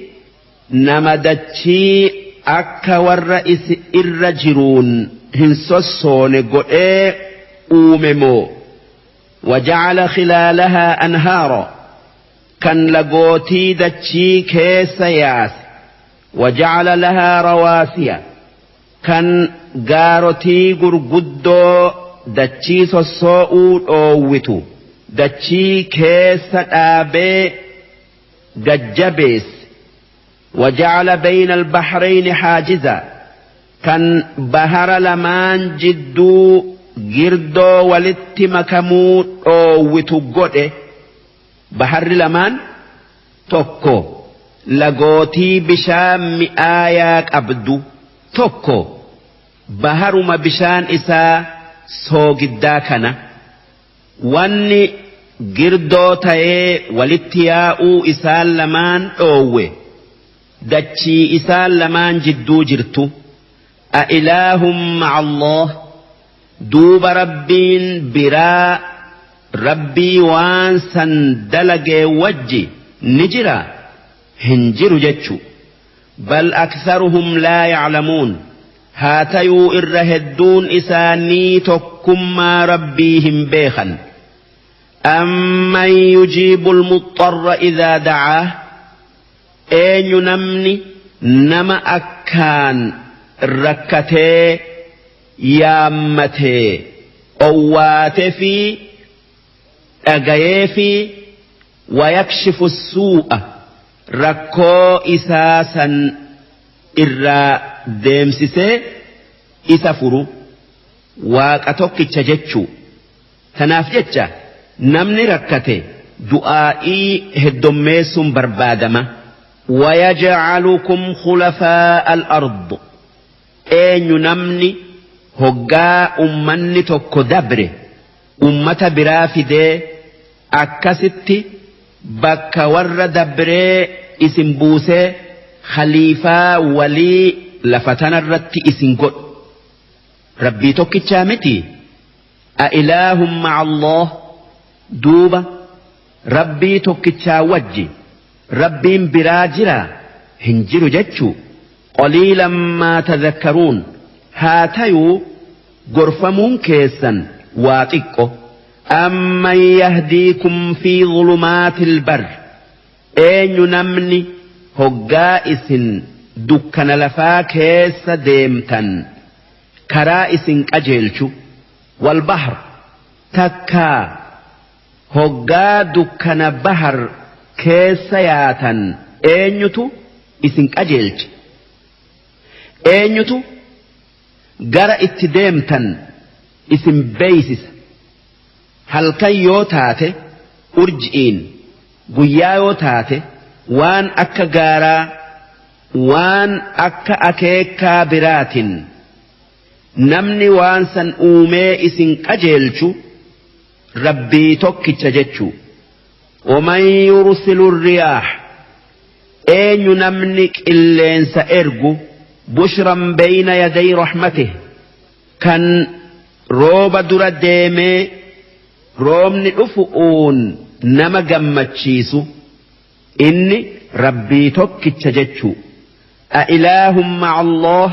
نمدتشي أكا والرئيس الرجرون هنسوسون قئي أوممو وجعل خلالها أنهارا كان لقوتي دتشي كيس ياس وجعل لها رواسي كان غارتي غرغدو دتشي سوسو أووتو دتشي كيس آبي ججبيس وجعل بين البحرين حاجزا كان بحر لمان جدو girdoo walitti makamuu dhoowwitu godhe baharri lamaan tokko lagootii bishaan mi'aayaa qabdu tokko baharuma bishaan isaa soogiddaa kana wanni girdoo ta'ee walitti yaa'uu isaan lamaan dhoowwe dachii isaan lamaan jidduu jirtu a ilaahum ma'a Allah duuba rabbiin biraa rabbii waan san dalagee wajji ni jira hin jiru jechu bal aktharuhum laa ya'lamuun haa tayuu irra hedduun isaanii tokkummaa rabbii hin beekan amman yujiibu almuxxarra idaa da'aah eenyu namni nama akkaan rakkatee yaammatee owwaatee fi dhagayee fi wayakshifu suu'a rakkoo isaa san irraa deemsisee isa furu waaqa tokkicha jechuu tanaaf jecha namni rakkate du'aa'ii heddommeessuun barbaadama wayajcalukum khulafaa'a al-ard eenyu namni hoggaa ummanni tokko dabre ummata biraa fidee akkasitti bakka warra dabree isin buusee khaliifaa walii lafa tanarratti isin godhu rabbii tokkichaa miti a ilaahum ma'a Allah duuba rabbii tokkichaa wajji rabbiin biraa jira hin jiru jechuu qaliilan maa tadhakkaruun haa tayuu gorfamuun keessan waa xiqqo amman yahdiikum fi dhulumaatil bar eenyu namni hoggaa isin dukkana lafaa keessa deemtan karaa isin qajeelchu wal bahr takkaa hoggaa dukkana bahar keessa yaatan eenyutu isin qajeelche eenyutu gara itti deemtan isin beeysisa halkan yoo taate urji'iin guyyaa yoo taate waan akka gaaraa waan akka akeekaa biraatin namni waan san uumee isin qajeelchu rabbii tokkicha jechuu ومن يرسل الرياح eenyu namni qilleensa ergu بشرا بين يدي رحمته كان rooba dura deemee roobni dhufu'uun nama gammachiisu inni Rabbii tokkicha jechuu. A ilaahum ma'a Allah,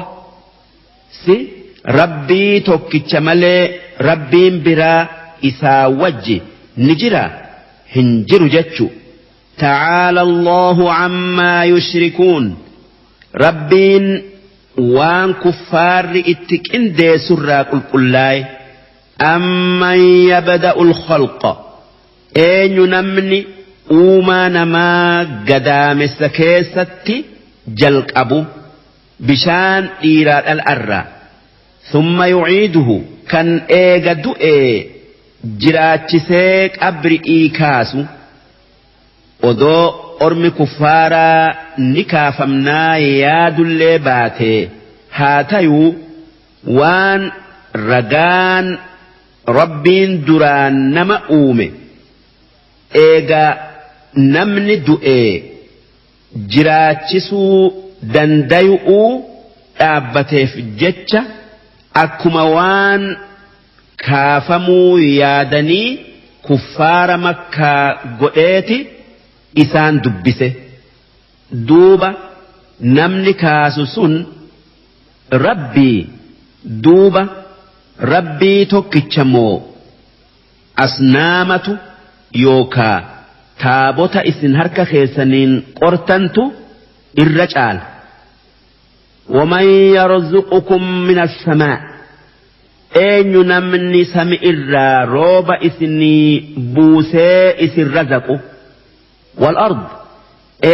si Rabbii tokkicha malee Rabbiin biraa isaa wajji ni jira? Hin jiru jechu. Ta'aala Allahu ammaa yushrikuun, Rabbiin waan kuffaarri itti qindeessurraa qulqullaaye. Amman yabda'ul khalqa, eenyu namni uumaa namaa gadaamessa keessatti jalqabu, bishaan dhiiraa dhal'arraa, thumma yu'iiduhu, kan eega du'ee jiraachisee qabri'ii kaasu? Odoo ormi kuffaaraa ni kaafamnaa yaadullee baatee haa tayuu, waan ragaan Rabbiin duraan nama uume eega namni du'ee jiraachisuu dandayu'uu dhaabbateef jecha, akkuma waan kaafamuu yaadanii kuffaara Makkaa godheeti isaan dubbise. Duuba namni kaasu sun Rabbii, duuba Rabbii tokkicha moo asnaamatu yookaa taabota isin harka keessaniin qortantu irra caala? Waman yarzuqukum min assamaa, eenyu namni sami irraa rooba isinii buusee isin razaqu? Wal ard,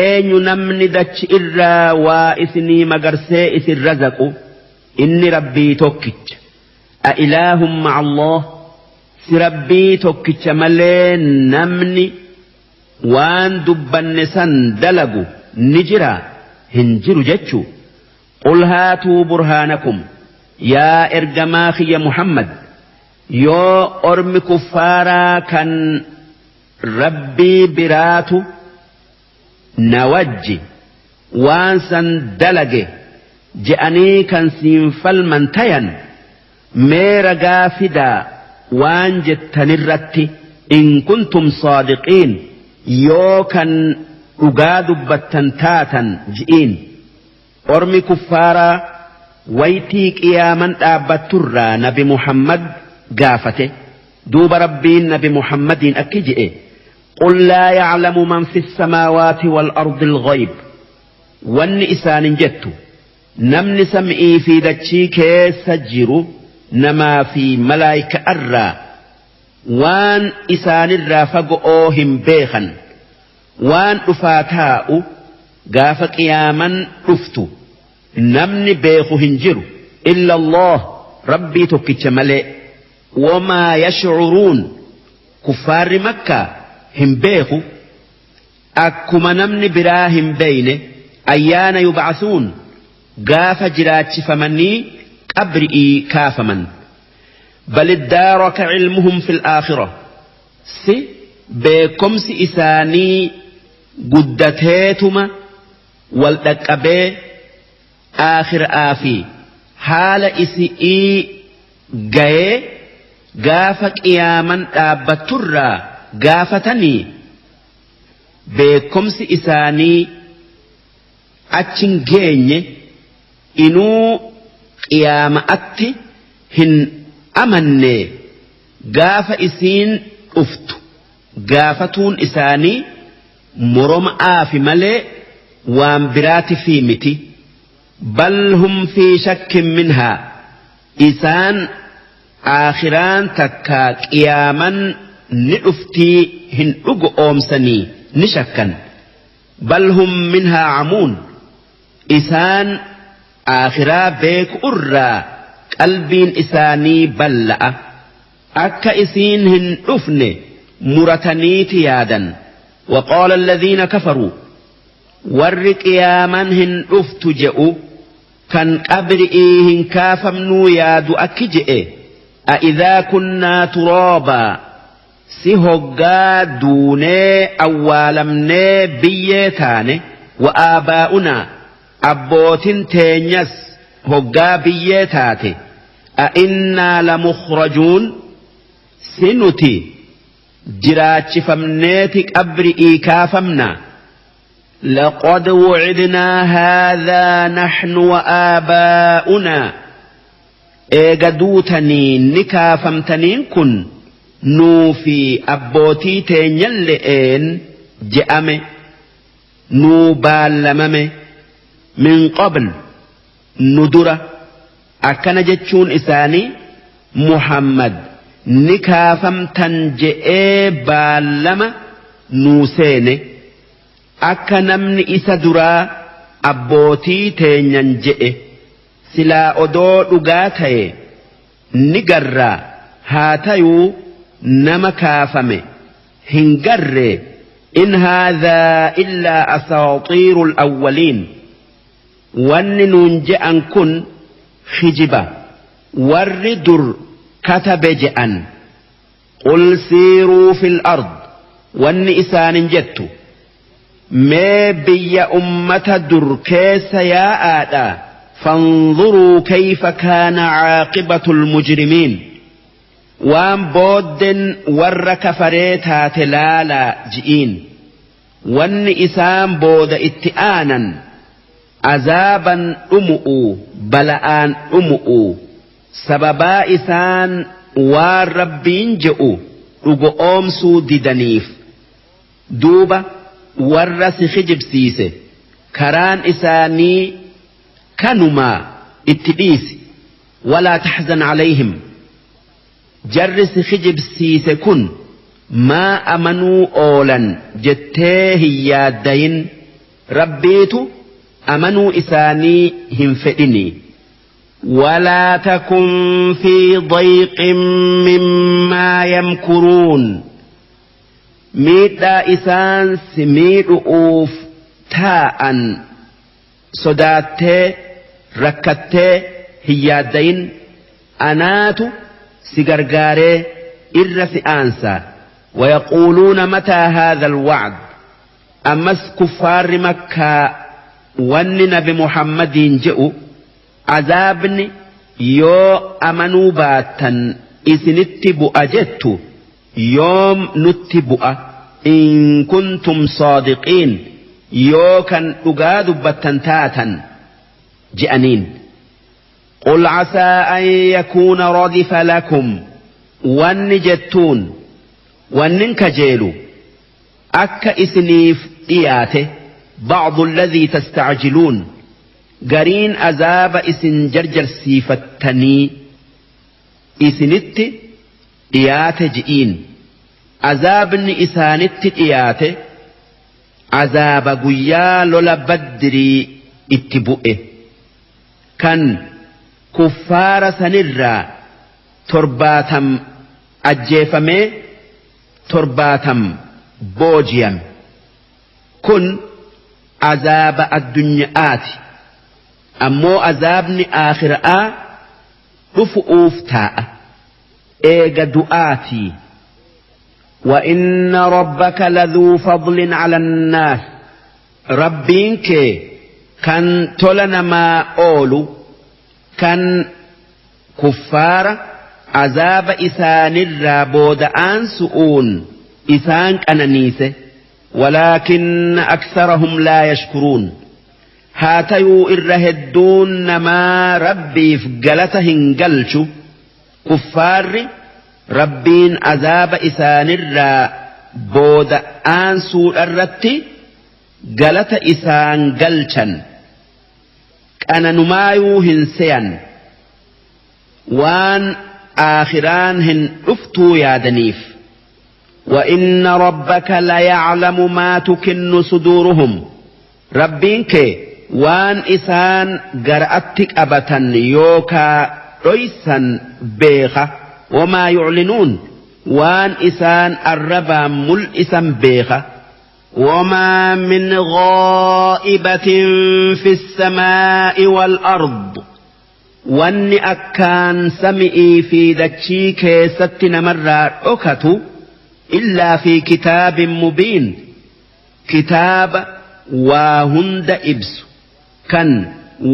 eenyu namni dachi irraa waa isinii magarsee isin razaqu? Inni Rabbii tokkicha. A ilaahum ma'a Allah, si Rabbii tokkicha malee namni waan dubbanne san dalagu ni jira? Hin jiru jechu. Qul haatuu burhaanakum, yaa ergamaa kiyya Muhammad, yoo ormi kuffaaraa kan Rabbii biraatu na wajji waan san dalage je'anii kan siin falman tayan, mee ragaa fidaa waan jettanirratti, in kuntum saadiqiin, yoo kan dhugaa dubbattan taatan ji'iin. Ormi kuffaaraa waytii qiyaaman dhaabbatturraa nabi Muhammad gaafate. Duuba Rabbiin nabi Muhammadiin akki je'e: Qul laa ya'lamu man fi samaawaati wal ardi al-ghayb. Wanni isaanin jettu, namni sam'ii fi dachii keessa jiru namaa fi malaayika'arraa waan isaanirraa fago'oo hin beekhan. Waan dhufaa taa'u, gaafa qiyaaman dhuftu, namni beeku hin jiru illa Allah, Rabbii tokkicha malee. Wamaa yash'uruun, kuffaarri Makkaa hin beeku akkuma namni biraa hin beeyne. Ayyaana yub'asuun, gaafa jiraachifamanii qabri'ii kaafaman. Bal iddaaraka cilmuhum fil aakhira, si beekomsi isaanii guddateetuma wal dhaqqabee aakhira'aa fi haala isi'ii gayee gaafa qiyaaman dhaabbatturraa gaafatanii beekomsi isaanii achin geenye, inuu qiyaama'atti hin amanne, gaafa isiin dhuftu gaafatuun isaanii moroma'aafi malee waan biraatifii miti. Bal hum fi shakkin minhaa, isaan aakhiraan takkaa qiyaaman ni dhuftii hin dhugo oomsanii ni shakkan. Bal hum minhaa camuun, isaan aakhiraa beeku irraa qalbiin isaanii balla'a, akka isiin hin dhufne murataniiti yaadan. وقال الذين كفروا، warri qiyaaman hin dhuftu je'u, kan qabri'ii hin kaafamnuu yaadu akki je'e: أإذا كنا ترابا، si hoggaa duunee awwaalamnee biyyee taane, وآباؤنا، abbootin teenyas hoggaa biyyee taate, أإنا لمخرجون، si nuti Jiraachifamneeti qabri'ii kaafamna? Laqad wucidnaa haadhaa naxnu wa aabaa'unaa, eega duutanii ni kaafamtaniin kun nuu fi abbootii teenyalle'een je'ame, nuu baallamame. Min qabl, nu dura. Akkana jechuun isaanii Muhammad ni kaafamtan je'ee baallama nuu seene, akka namni isa duraa abbootii teenyan je'e. Silaa odoo dhugaa taye ni garraa, haa tayuu nama kaafame hin garree. In haadhaa illaa asaaxiirul awwaliin, wanni nuun je'an kun kijiba warri dur katabe je'an. Qul siiruu fil ard, wanni isaanin jettu mee biyya ummata dur keessa yaa'aadha. Fanzuruu kayfa kaana caaqibatul mujrimiin, waan boodden warra kafaree taate laalaa ji'iin. Wanni isaan booda itti aanan azaaban dhumu'u, bala'aan dhumu'u, sababaa isaan waan Rabbiin je'u dhugo oomsuu didaniif. Duuba warra si kijibsiise karaan isaanii kanumaa itti dhiisi. Walaa taxzan calayhim, jarri si kijibsiise kun maa amanuu oolan jettee hin yaaddayin, Rabbiitu amanuu isaanii hin fedhinii. ولا تكن في ضيق مما يمكرون، miidhaa isaan si miidhu'uuf taa'an sodaattee rakkattee hin yaaddayin, anaatu si gargaaree irra si aansa. ويقولون متى هذا الوعد، ammas kuffaarri Makkaa wanni Nabi Muhammadiin je'u azaabni yoo amanuu baattan isinitti bu'a jettu yoom nutti bu'a? إن كنتم صادقين, yoo kan dhugaa dubbattan taatan je'aniin. قل عسى أن يكون ردف لكم, wanni jettuun wannin kajeelu akka isiniif dhiyaate بعض الذي تستعجلون, gariin azaaba isin jarjarsiifattanii isinitti dhiyaate ji'iin. Azaabni isaanitti dhiyaate azaaba guyyaa lola Baddirii itti bu'e, kan kuffaara sanirraa 70 ajjeefamee 70 boojiyame. Kun azaaba addunyaati, ammoo azaabni aakhiraa dhufu'uuf taa'a eega du'aatii. وإن ربك لذو فضل على الناس، Rabbiin kee kan tola namaa oolu, kan kuffaara azaaba isaanirraa booda'aan su'uun isaan qananiise. ولكن أكثرهم لا يشكرون، haa tayuu irra hedduun namaa Rabbiif galata hin galchu. Kuffaarri Rabbiin azaaba isaanirraa booda aansuudharratti galata isaan galchan qananumaayuu hin seyan, waan aakhiraan hin dhuftuu yaadaniif. وإن ربك ليعلم ما تكن صدورهم، Rabbiin kee waan isaan gara'atti qabatan yookaa dhoysan beeka. وما يعلنون, waan isaan arrabaan mul'isan beeka. وما من غائبة في السماء والأرض, wanni akkaan sami'ii fi dachii keessatti namarraa dhokatu إلا في كتاب مبين, kitaaba waa hunda ibsu kan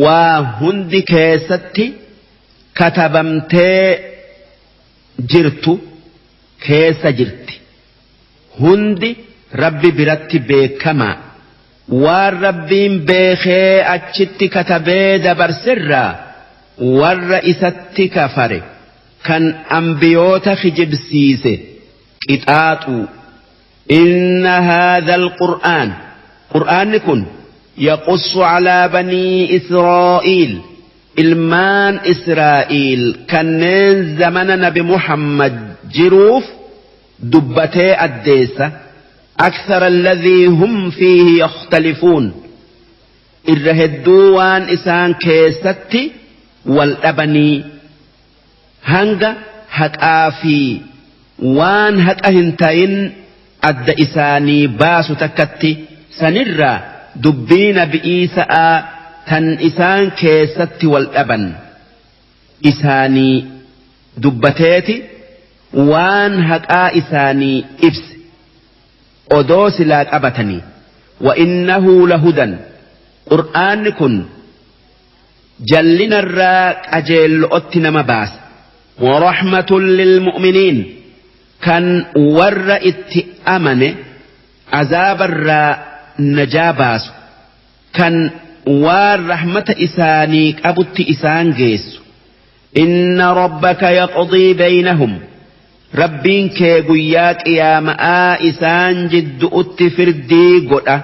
waa hundi keessatti katabamtee jirtu keessa jirti. Hundi Rabbi biratti beekamaa. Waan Rabbiin beekee achitti katabee dabarsirraa warra isatti kafare kan ambiyoota kijibsiise qixaaxu. Inna haadha alqur'aan, qur'aanni kun, yaqussu calaa banii Israa'iil, ilmaan Israa'iil kanneen zamana Nabi Muhammad jiruuf dubbatee addeessa. Akthara alladhii hum fiihi yakhtalifuun, irra hedduu waan isaan keessatti wal dhabanii hanga haqaa fi waan haqa hin tayin adda isaanii baasu takkatti, sanirraa dubbii Nabi'ii sa'aa tan isaan keessatti wal dhaban isaanii dubbateeti waan haqaa isaanii ibse odoo silaa qabatanii. Wa innahu lahudan, qur'aanni kun jallinarraa qajeello'otti nama baasa. Wa rahmatun lilmu'miniin, kan warra itti amane azaabarraa najaa baasu, kan waan rahmata isaanii qabutti isaan geessu. Inna rabbaka yaqdii baynahum, Rabbiin kee guyyaa qiyaama'aa isaan jiddu'utti firdii godha.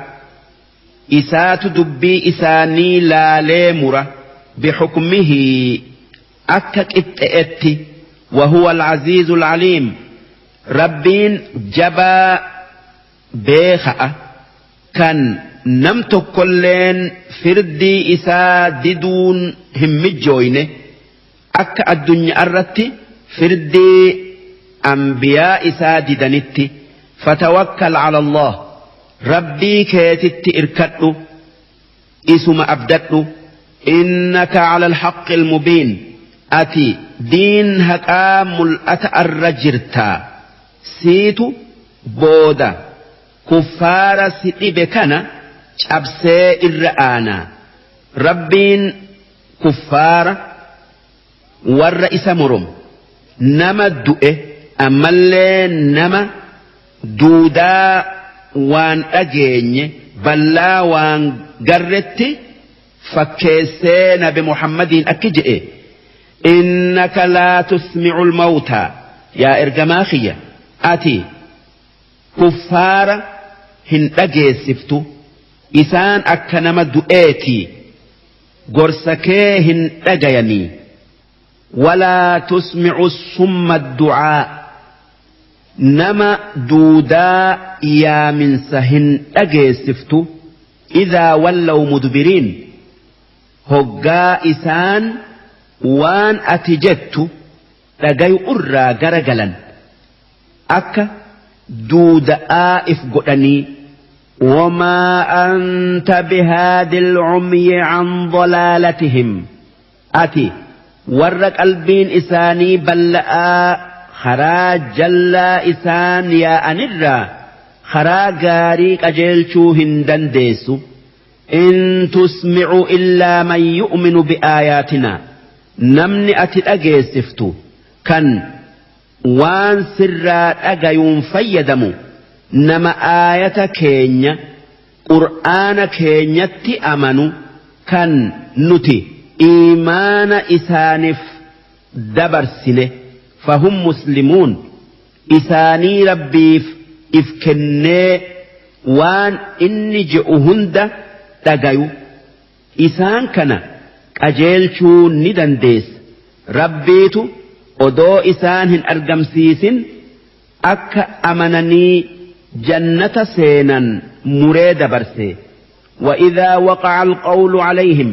Isaatu dubbii isaanii laalee mura, bixukmihi, akka qixxe'etti. Wahuwa alcaziizu alcaliim, Rabbiin jabaa beeka'a kan nam tokkolleen firdii isaa diduun hin mijjooyne, akka addunyaa irratti firdii anbiyaa isaa didanitti. Fatawakkal cala Allah, Rabbii keetitti irkadhu, isuma abdadhu. Innaka cala alhaqqi almubiin, ati diin haqaa mul'ata arra jirtaa. Siitu booda kuffaara si dhibe kana cabsee irra aanaa. Rabbiin kuffaara warra isa moromu nama du'e ammallee nama duudaa waan dhageenye ballaa waan garretti fakkeessee Nabi Muhammadiin akki je'e: Innaka laa tusmi'ul mawtaa, yaa ergamaa kiyya, ati kuffaara hin dhageessiftu, isaan akka nama du'eetii gorsa kee hin dhagayanii. Walaa tusmi'u summa du'aa, nama duudaa yaaminsa hin dhageessiftu. Idaa wallaw mudbiriin, hoggaa isaan waan ati jettu dhagayu irraa gara galan akka duuda'aa if godhanii. Wamaa anta bihaadil cumyi can dalaalatihim, ati warra qalbiin isaanii balla'aa karaa jallaa isaan yaa'anirraa karaa gaarii qajeelchuu hin dandeessu. In tusmi'u illaa man yu'minu bi'aayaatinaa, namni ati dhageessiftu kan waan sirraa dhagayuun fayyadamu nama aayata keenya, qur'aana keenyatti amanu, kan nuti iimaana isaaniif dabarsine. Fahum muslimuun, isaanii Rabbiif if kennee waan inni je'u hunda dhagayu, isaan kana qajeelchuu ni dandeessa. Rabbiitu odoo isaan hin argamsiisin akka amananii jannata seenan muree dabarse. وإذا وقع القول عليهم،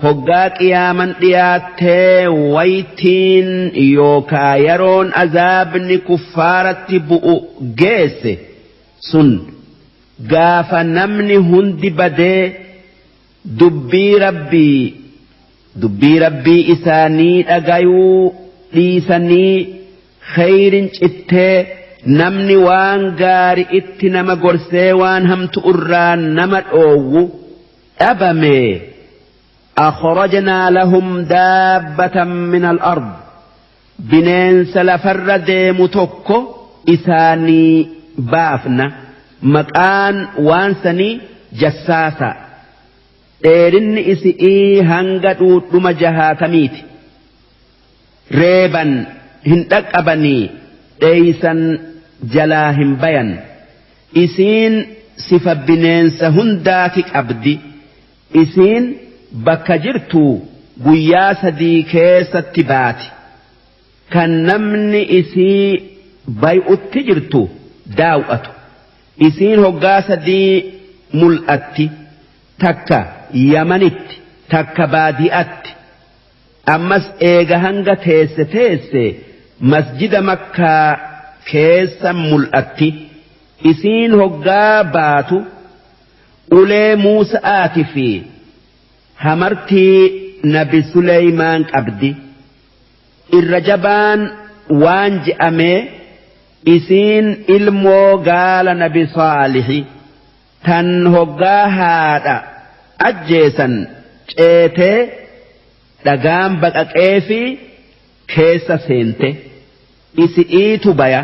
hoggaa qiyaaman dhiyaattee waytiin yookaa yeroon azaabni kuffaaratti bu'u geesse, sun gaafa namni hundi badee dubbii Rabbii isaanii dhagayuu dhiisanii, kheyrin cittee, namni waan gaari itti nama gorsee waan hamtu irraa nama dhoowwu dhabame. أخرجنا لهم دابة من الأرض، bineensa lafarra deemu tokko isaanii baafna. Maqaan waan sanii jassaasa. Dheerinni isi'ii hanga dhuudhuma 60ti. Reeban hin dhaqqabanii, dheeysan jalaa hin bayan. Isiin sifa bineensa hundaati qabdi. Isiin bakka jirtu guyyaa 3 keessatti baati. Kan namni isii bay'utti jirtu daaw'atu. Isiin hoggaa 3 mul'atti. Takka Yamanitti, takka baadi'atti. Ammas eega hanga teesse teesse masjida Makkaa keessa mul'atti. Isiin hoggaa baatu ulee Muusa'aati fi hamartii Nabi Suleymaan qabdi. Irra jabaan waan je'amee isiin ilmoo gaala Nabi Saalihi tan hoggaa haadha ajjeesan ceetee dhagaan baqaqee fi keessa seente. Isi'iitu baya.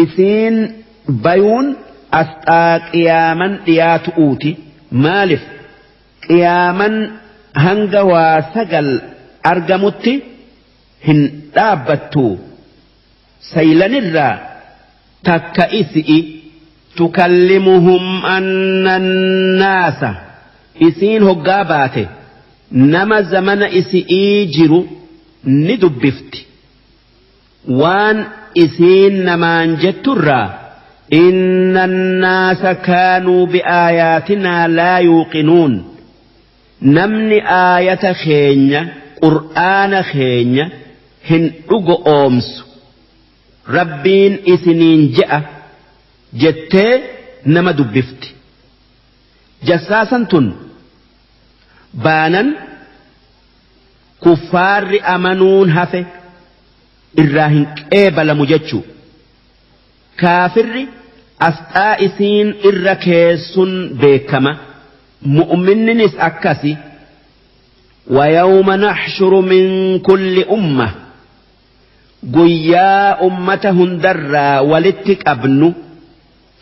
Isiin bayuun asxaa qiyaaman dhiyaatu'uuti. Maalif qiyaaman hanga waa 9 argamutti hin dhaabbattu. Saylanirraa takka isi'i. Tukallimuhum anna annaasa. Isiin hoggaa baate nama zamana isi'ii jiru ni dubbifti. Waan isiin namaan jetturraa inna annaasa kaanuu bi'aayaatinaa laa yuuqinuun. Namni aayata keenya qur'aana keenya hin dhugo oomsu. Rabbiin isiniin je'a jettee nama dubbifti. Jassaasan tun baanan kuffaarri amanuun hafe irraa hin qeebalamu jechuu. Kaafirri asxaa isiin irra keessun beekama. Mu'minninis akkasi. ويوم نحشر من كل أمة guyyaa ummata hundarraa walitti qabnu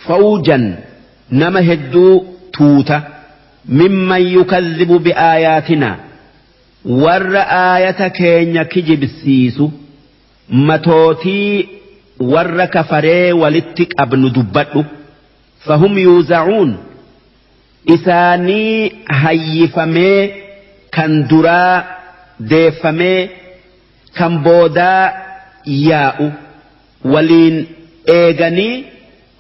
fawjan nama hedduu tuuta mimman yukadhibu biaayaatinaa warra aayata keenya kijibsiisu matootii warra kafaree walitti qabnu dubbadhu. Fahum yuuzacuun isaanii hayyifamee kan duraa deeffamee kan boodaa yaa'u waliin eeganii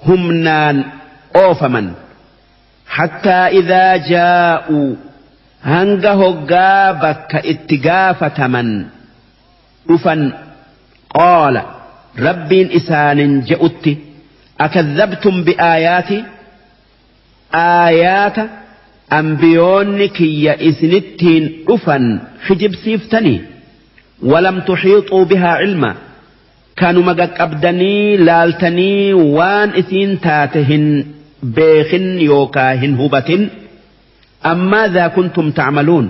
humnaan oofaman. Hattaa idhaa jaa'uu hanga hoggaa bakka itti gaafataman dhufan qaala rabbiin isaanin je'utti akadhabtum bi'aayaati aayaata ambiyoonni kiyya isinittiin dhufan kijibsiiftanii walam tuxiixuu bihaa cilma kanuma qaqqabdanii laaltanii waan isiin taate hin beekin yookaa hin hubatin ammaa dhaa kuntum tacmaluun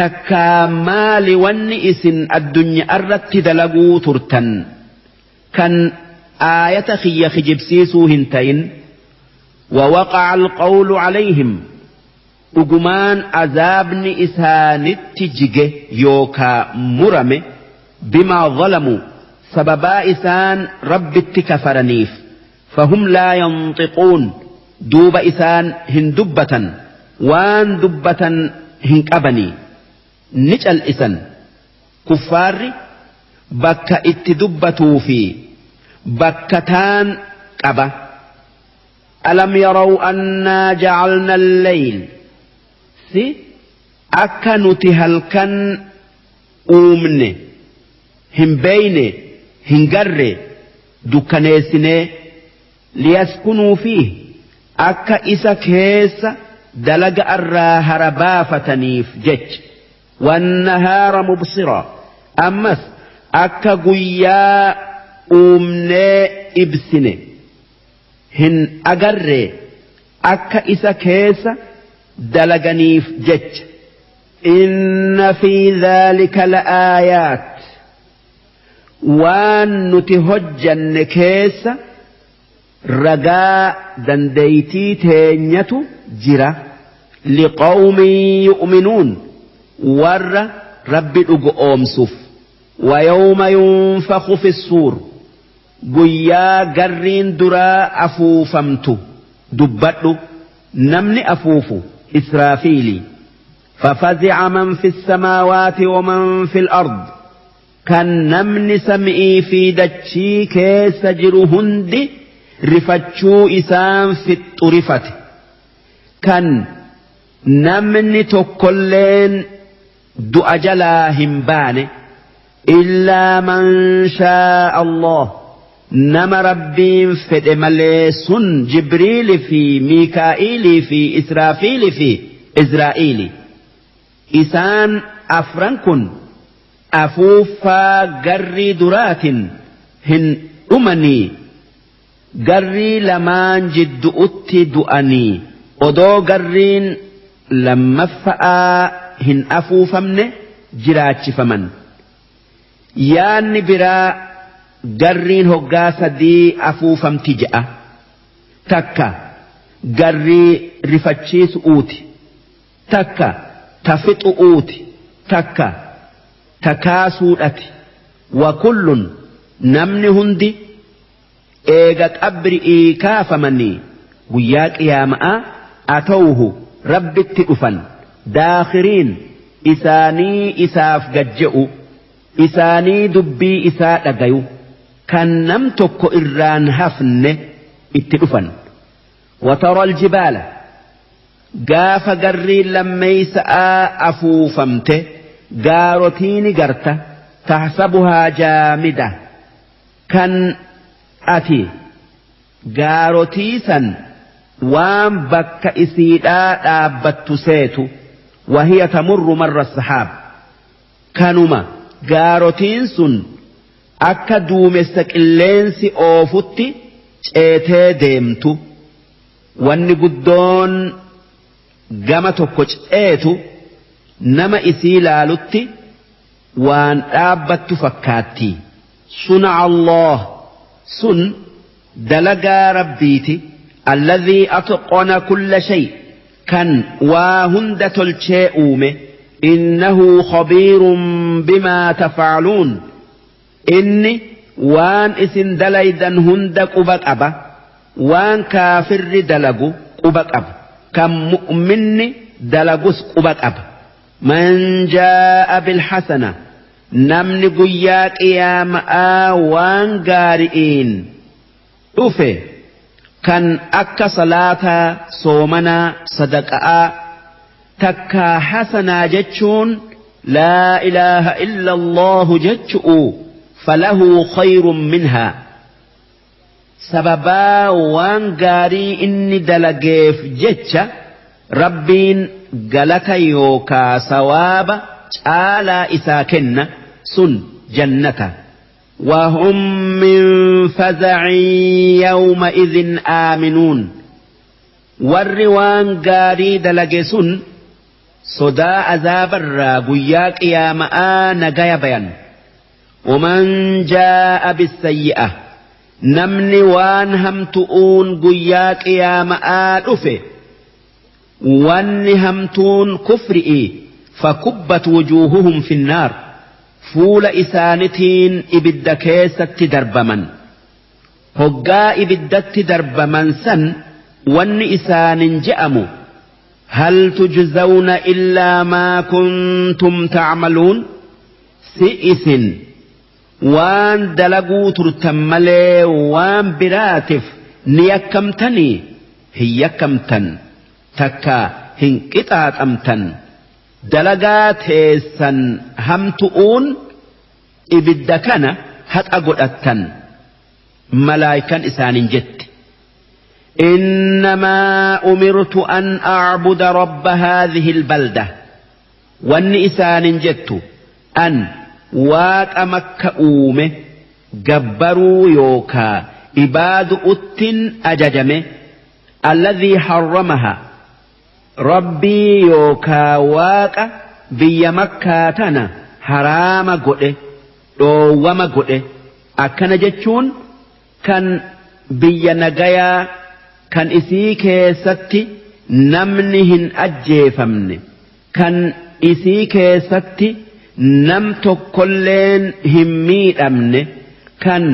takkaa maali wanni isin addunyaa irratti dalaguu turtan kan aayata kiyya kijibsiisuu hin ta'in. ووقع القول عليهم dhugumaan azaabni isaanitti jige yookaa murame bimaa zalamuu sababaa isaan rabbitti kafaraniif. Fahum laa yanxiquun duuba isaan hin dubbatan, waan dubbatan hin qabanii ni cal'isan. Kuffaarri bakka itti dubbatuu fi bakka taan qaba. Alam yaraw annaa ja'alna al-layl si akka nuti halkan uumne hin beeyne hin garre dukkaneessinee liyaskunuu fiih akka isa keessa dalaga irraa hara baafataniif jecha. Wannahaara mubsira ammas akka guyyaa uumnee ibsine hin agarre akka isa keessa dalaganiif jecha. Inna fi dhaalika la'aayaat waan nuti hojjanne keessa Ragaa dandeeytii teenyatu jira. Liqawmin yu'minuun, warra Rabbi dhugoomsuuf. Wayawma yunfakhu fi suur, guyyaa garriin duraa afuufamtu dubbadhu. Namni afuufu Israafiili. Fafazi'a man fi samaawaati waman fi al-ard, kan namni sam'ii fi dachii keessa jiru hundi rifachuu isaan fixxu rifate, kan namni tokkolleen du'a jalaa hin baane. Illaa man shaa'a Allah, nama Rabbiin fedhe malee, sun Jibriili fi Miikaa'iilii fi Israafiili fi Izraa'iili. Isaan afran kun afuuffaa garrii duraatin hin dhumanii, garrii lamaan jiddu'utti du'anii, odoo garriin lammaffa'aa hin afuufamne jiraachifaman. Yaanni biraa garriin hoggaa sadii afuufamti je'a. Takka garrii rifachiisu'uuti, takka ta fixu'uuti, takka ta kaasuudhati. Wa kullun, namni hundi eega qabri'ii kaafamanii guyyaa qiyaama'aa atawhu, Rabbitti dhufan. Daakhiriin, isaanii isaaf gajje'u, isaanii dubbii isaa dhagayu, kan nam tokko irraan hafne itti dhufan. Watara aljibaala, gaafa garriin lammeeysa'aa afuufamte gaarotiini garta. Taxsabuhaa jaamida, kan ati gaarotii san waan bakka isiidhaa dhaabbattu seetu. Wahiya tamurru marra sahaab, kanuma gaarotiin sun akka duumessa qilleensi oofutti ceetee deemtu. Wanni guddoon gama tokko ceetu nama isii laalutti waan dhaabbattu fakkaatti. Suna'a Allah, sun dalagaa Rabbiiti. Alladhii atqana kulla shay, kan waa hunda tolchee uume. Innahu khabiirun bimaa taf'aluun, inni waan isin dalaydan hunda quba qaba. Waan kaafirri dalagu quba qaba, kan mu'minni dalagus quba qaba. Man jaa'a bilhasana, namni guyyaa qiyaama'aa waan gaari'iin dhufe, kan akka salaataa, soomanaa, sadaqa'aa, takkaa hasanaa jechuun laa ilaaha illa Allahu jechu'u, falahu khayrun minhaa, sababaa waan gaarii inni dalageef jecha Rabbiin galata yookaa sawaaba caalaa isaa kenna, sun jannata. وهم من فزع يومئذ آمنون، warri waan gaarii dalage sun sodaa azaabarraa guyyaa qiyaama'aa nagaya bayan. ومن جاء بالسيئة، namni waan hamtu'uun guyyaa qiyaama'aa dhufe, wanni hamtuun kufri'i, فكبت وجوههم في النار، fuula isaanitiin ibidda keessatti darbaman. Hoggaa ibiddatti darbaman san wanni isaanin je'amu: هل تجزون إلا ما كنتم تعملون؟ Si isin waan dalaguu turtan malee waan biraatiif ni yakkamtanii? Hin yakkamtan, takka hin qixaaxamtan. Dalagaa teessan hamtu'uun ibidda kana haqa godhattan, malaayikan isaanin jetti. إنما أمرت أن أعبد رب هذه البلدة، wanni isaanin jettu an Waaqa Makka uume gabbaruu yookaa ibaadu uttin ajajame. الذي حرمها، Rabbii yookaa Waaqa biyya Makkaa tana haraama godhe, dhoowwama godhe. Akkana jechuun kan Biyya nagayaa kan isii keessatti namni hin ajjeefamne, kan isii keessatti nam tokkolleen hin miidhamne, kan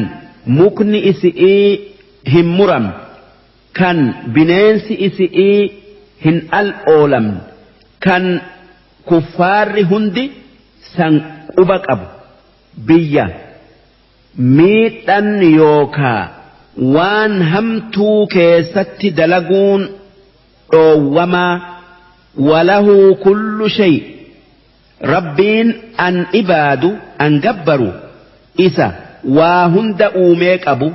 mukni isi'ii hin muramne, kan bineensi isi'ii hin al'oolamne, kan kuffaarri hundi san quba qabu, biyya miidhan yookaa waan hamtuu keessatti dalaguun dhoowwamaa. Walahu kullu shay, Rabbiin an ibaadu, an gabbaru, isa waa hunda uumee qabu.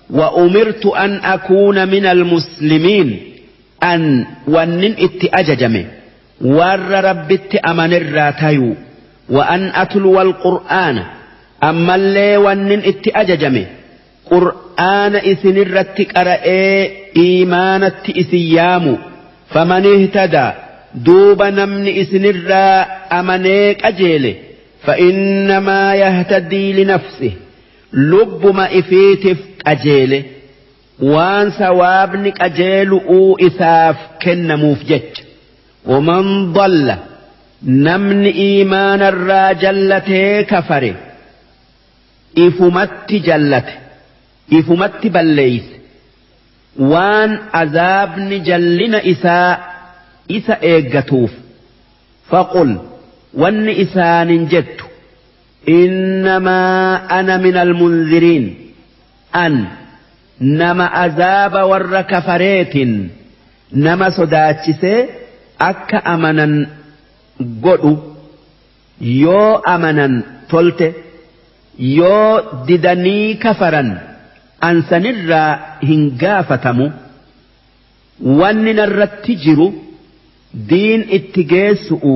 Wa umirtu an akuuna min almuslimiin, an wannin itti ajajame warra Rabbitti amanirraa tayuu. Wa an atluwa alqur'aana, ammallee wannin itti ajajame qur'aana isinirratti qara'ee iimaanatti isin yaamu. Faman ihtadaa, duuba namni isinirraa amanee qajeele, fa'innamaa yahtadii linafsih, lubbuma ifiitif qajeele, waan sawaabni qajeelu'uu isaaf kennamuuf jecha. Waman dalla, namni iimaanarraa jallatee kafare, ifumatti jallate, ifumatti balleeyse, waan azaabni jallina isaa isa eeggatuuf. Faqul, wanni isaanin jettu, innamaa ana min almunziriin, an nama azaaba warra kafareetin nama sodaachisee akka amanan godhu. Yoo amanan tolte, yoo didanii kafaran an sanirraa hin gaafatamu. Wanni narratti jiru diin itti geessu'u,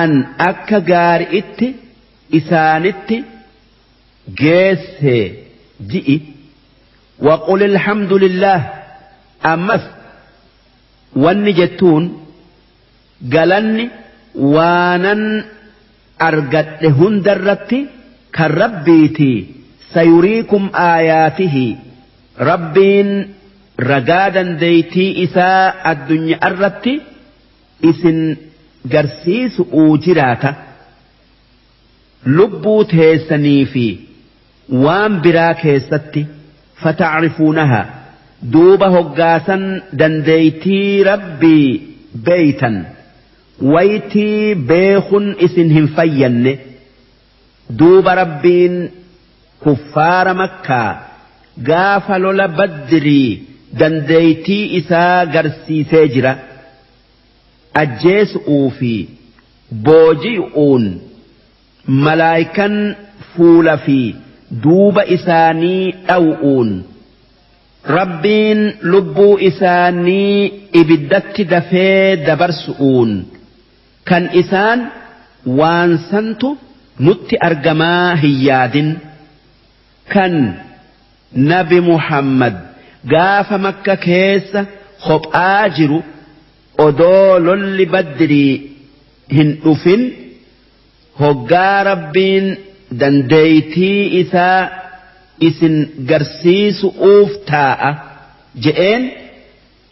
an akka gaari'itti isaanitti geesse ji'i. Waqul alhamdulillah, ammas wanni jettuun, galanni waanan argadhe hundarratti kan Rabbiiti. Sayuriikum aayaatihi, Rabbiin ragaa dandeeytii isaa addunyaa irratti isin garsiisu'uu jiraata, lubbuu teessanii fi waan biraa keessatti. Fatacrifuunaha, duuba hoggaasan dandeeytii Rabbii beeytan, waytii beekun isin hin fayyanne. Duuba Rabbiin kuffaara Makkaa gaafa lola Badrii dandeeytii isaa garsiisee jira, ajjeesu'uu fi booji'uun, malaayikan fuula fi duuba isaanii dhaw'uun, Rabbiin lubbuu isaanii ibiddatti dafee dabarsu'uun, kan isaan waan santu nutti argamaa hin yaadin. Kan Nabi Muhammad gaafa Makka keessa kophaa jiru, odoo lolli Badrii hin dhufin, hoggaa Rabbiin dandeeytii isaa isin garsiisu'uuf taa'a je'een,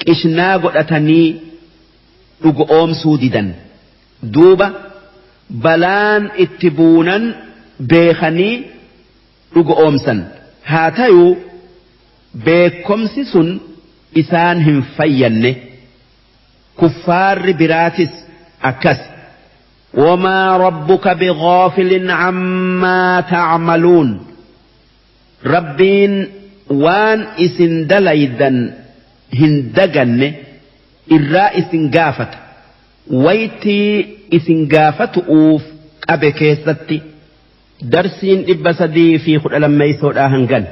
qishnaa godhatanii dhugoomsuu didan. Duuba balaan itti buunan beekanii dhugoomsan. Haa tayuu beekomsi sun isaan hin fayyanne. Kuffaarri biraatis akkas. Wamaa rabbuka bighaafilin ammaa ta'maluun, Rabbiin waan isin dalaydan hin daganne, irraa isin gaafata waytii isin gaafatu'uuf qabe keessatti. Darsiin 312dhaa hangan.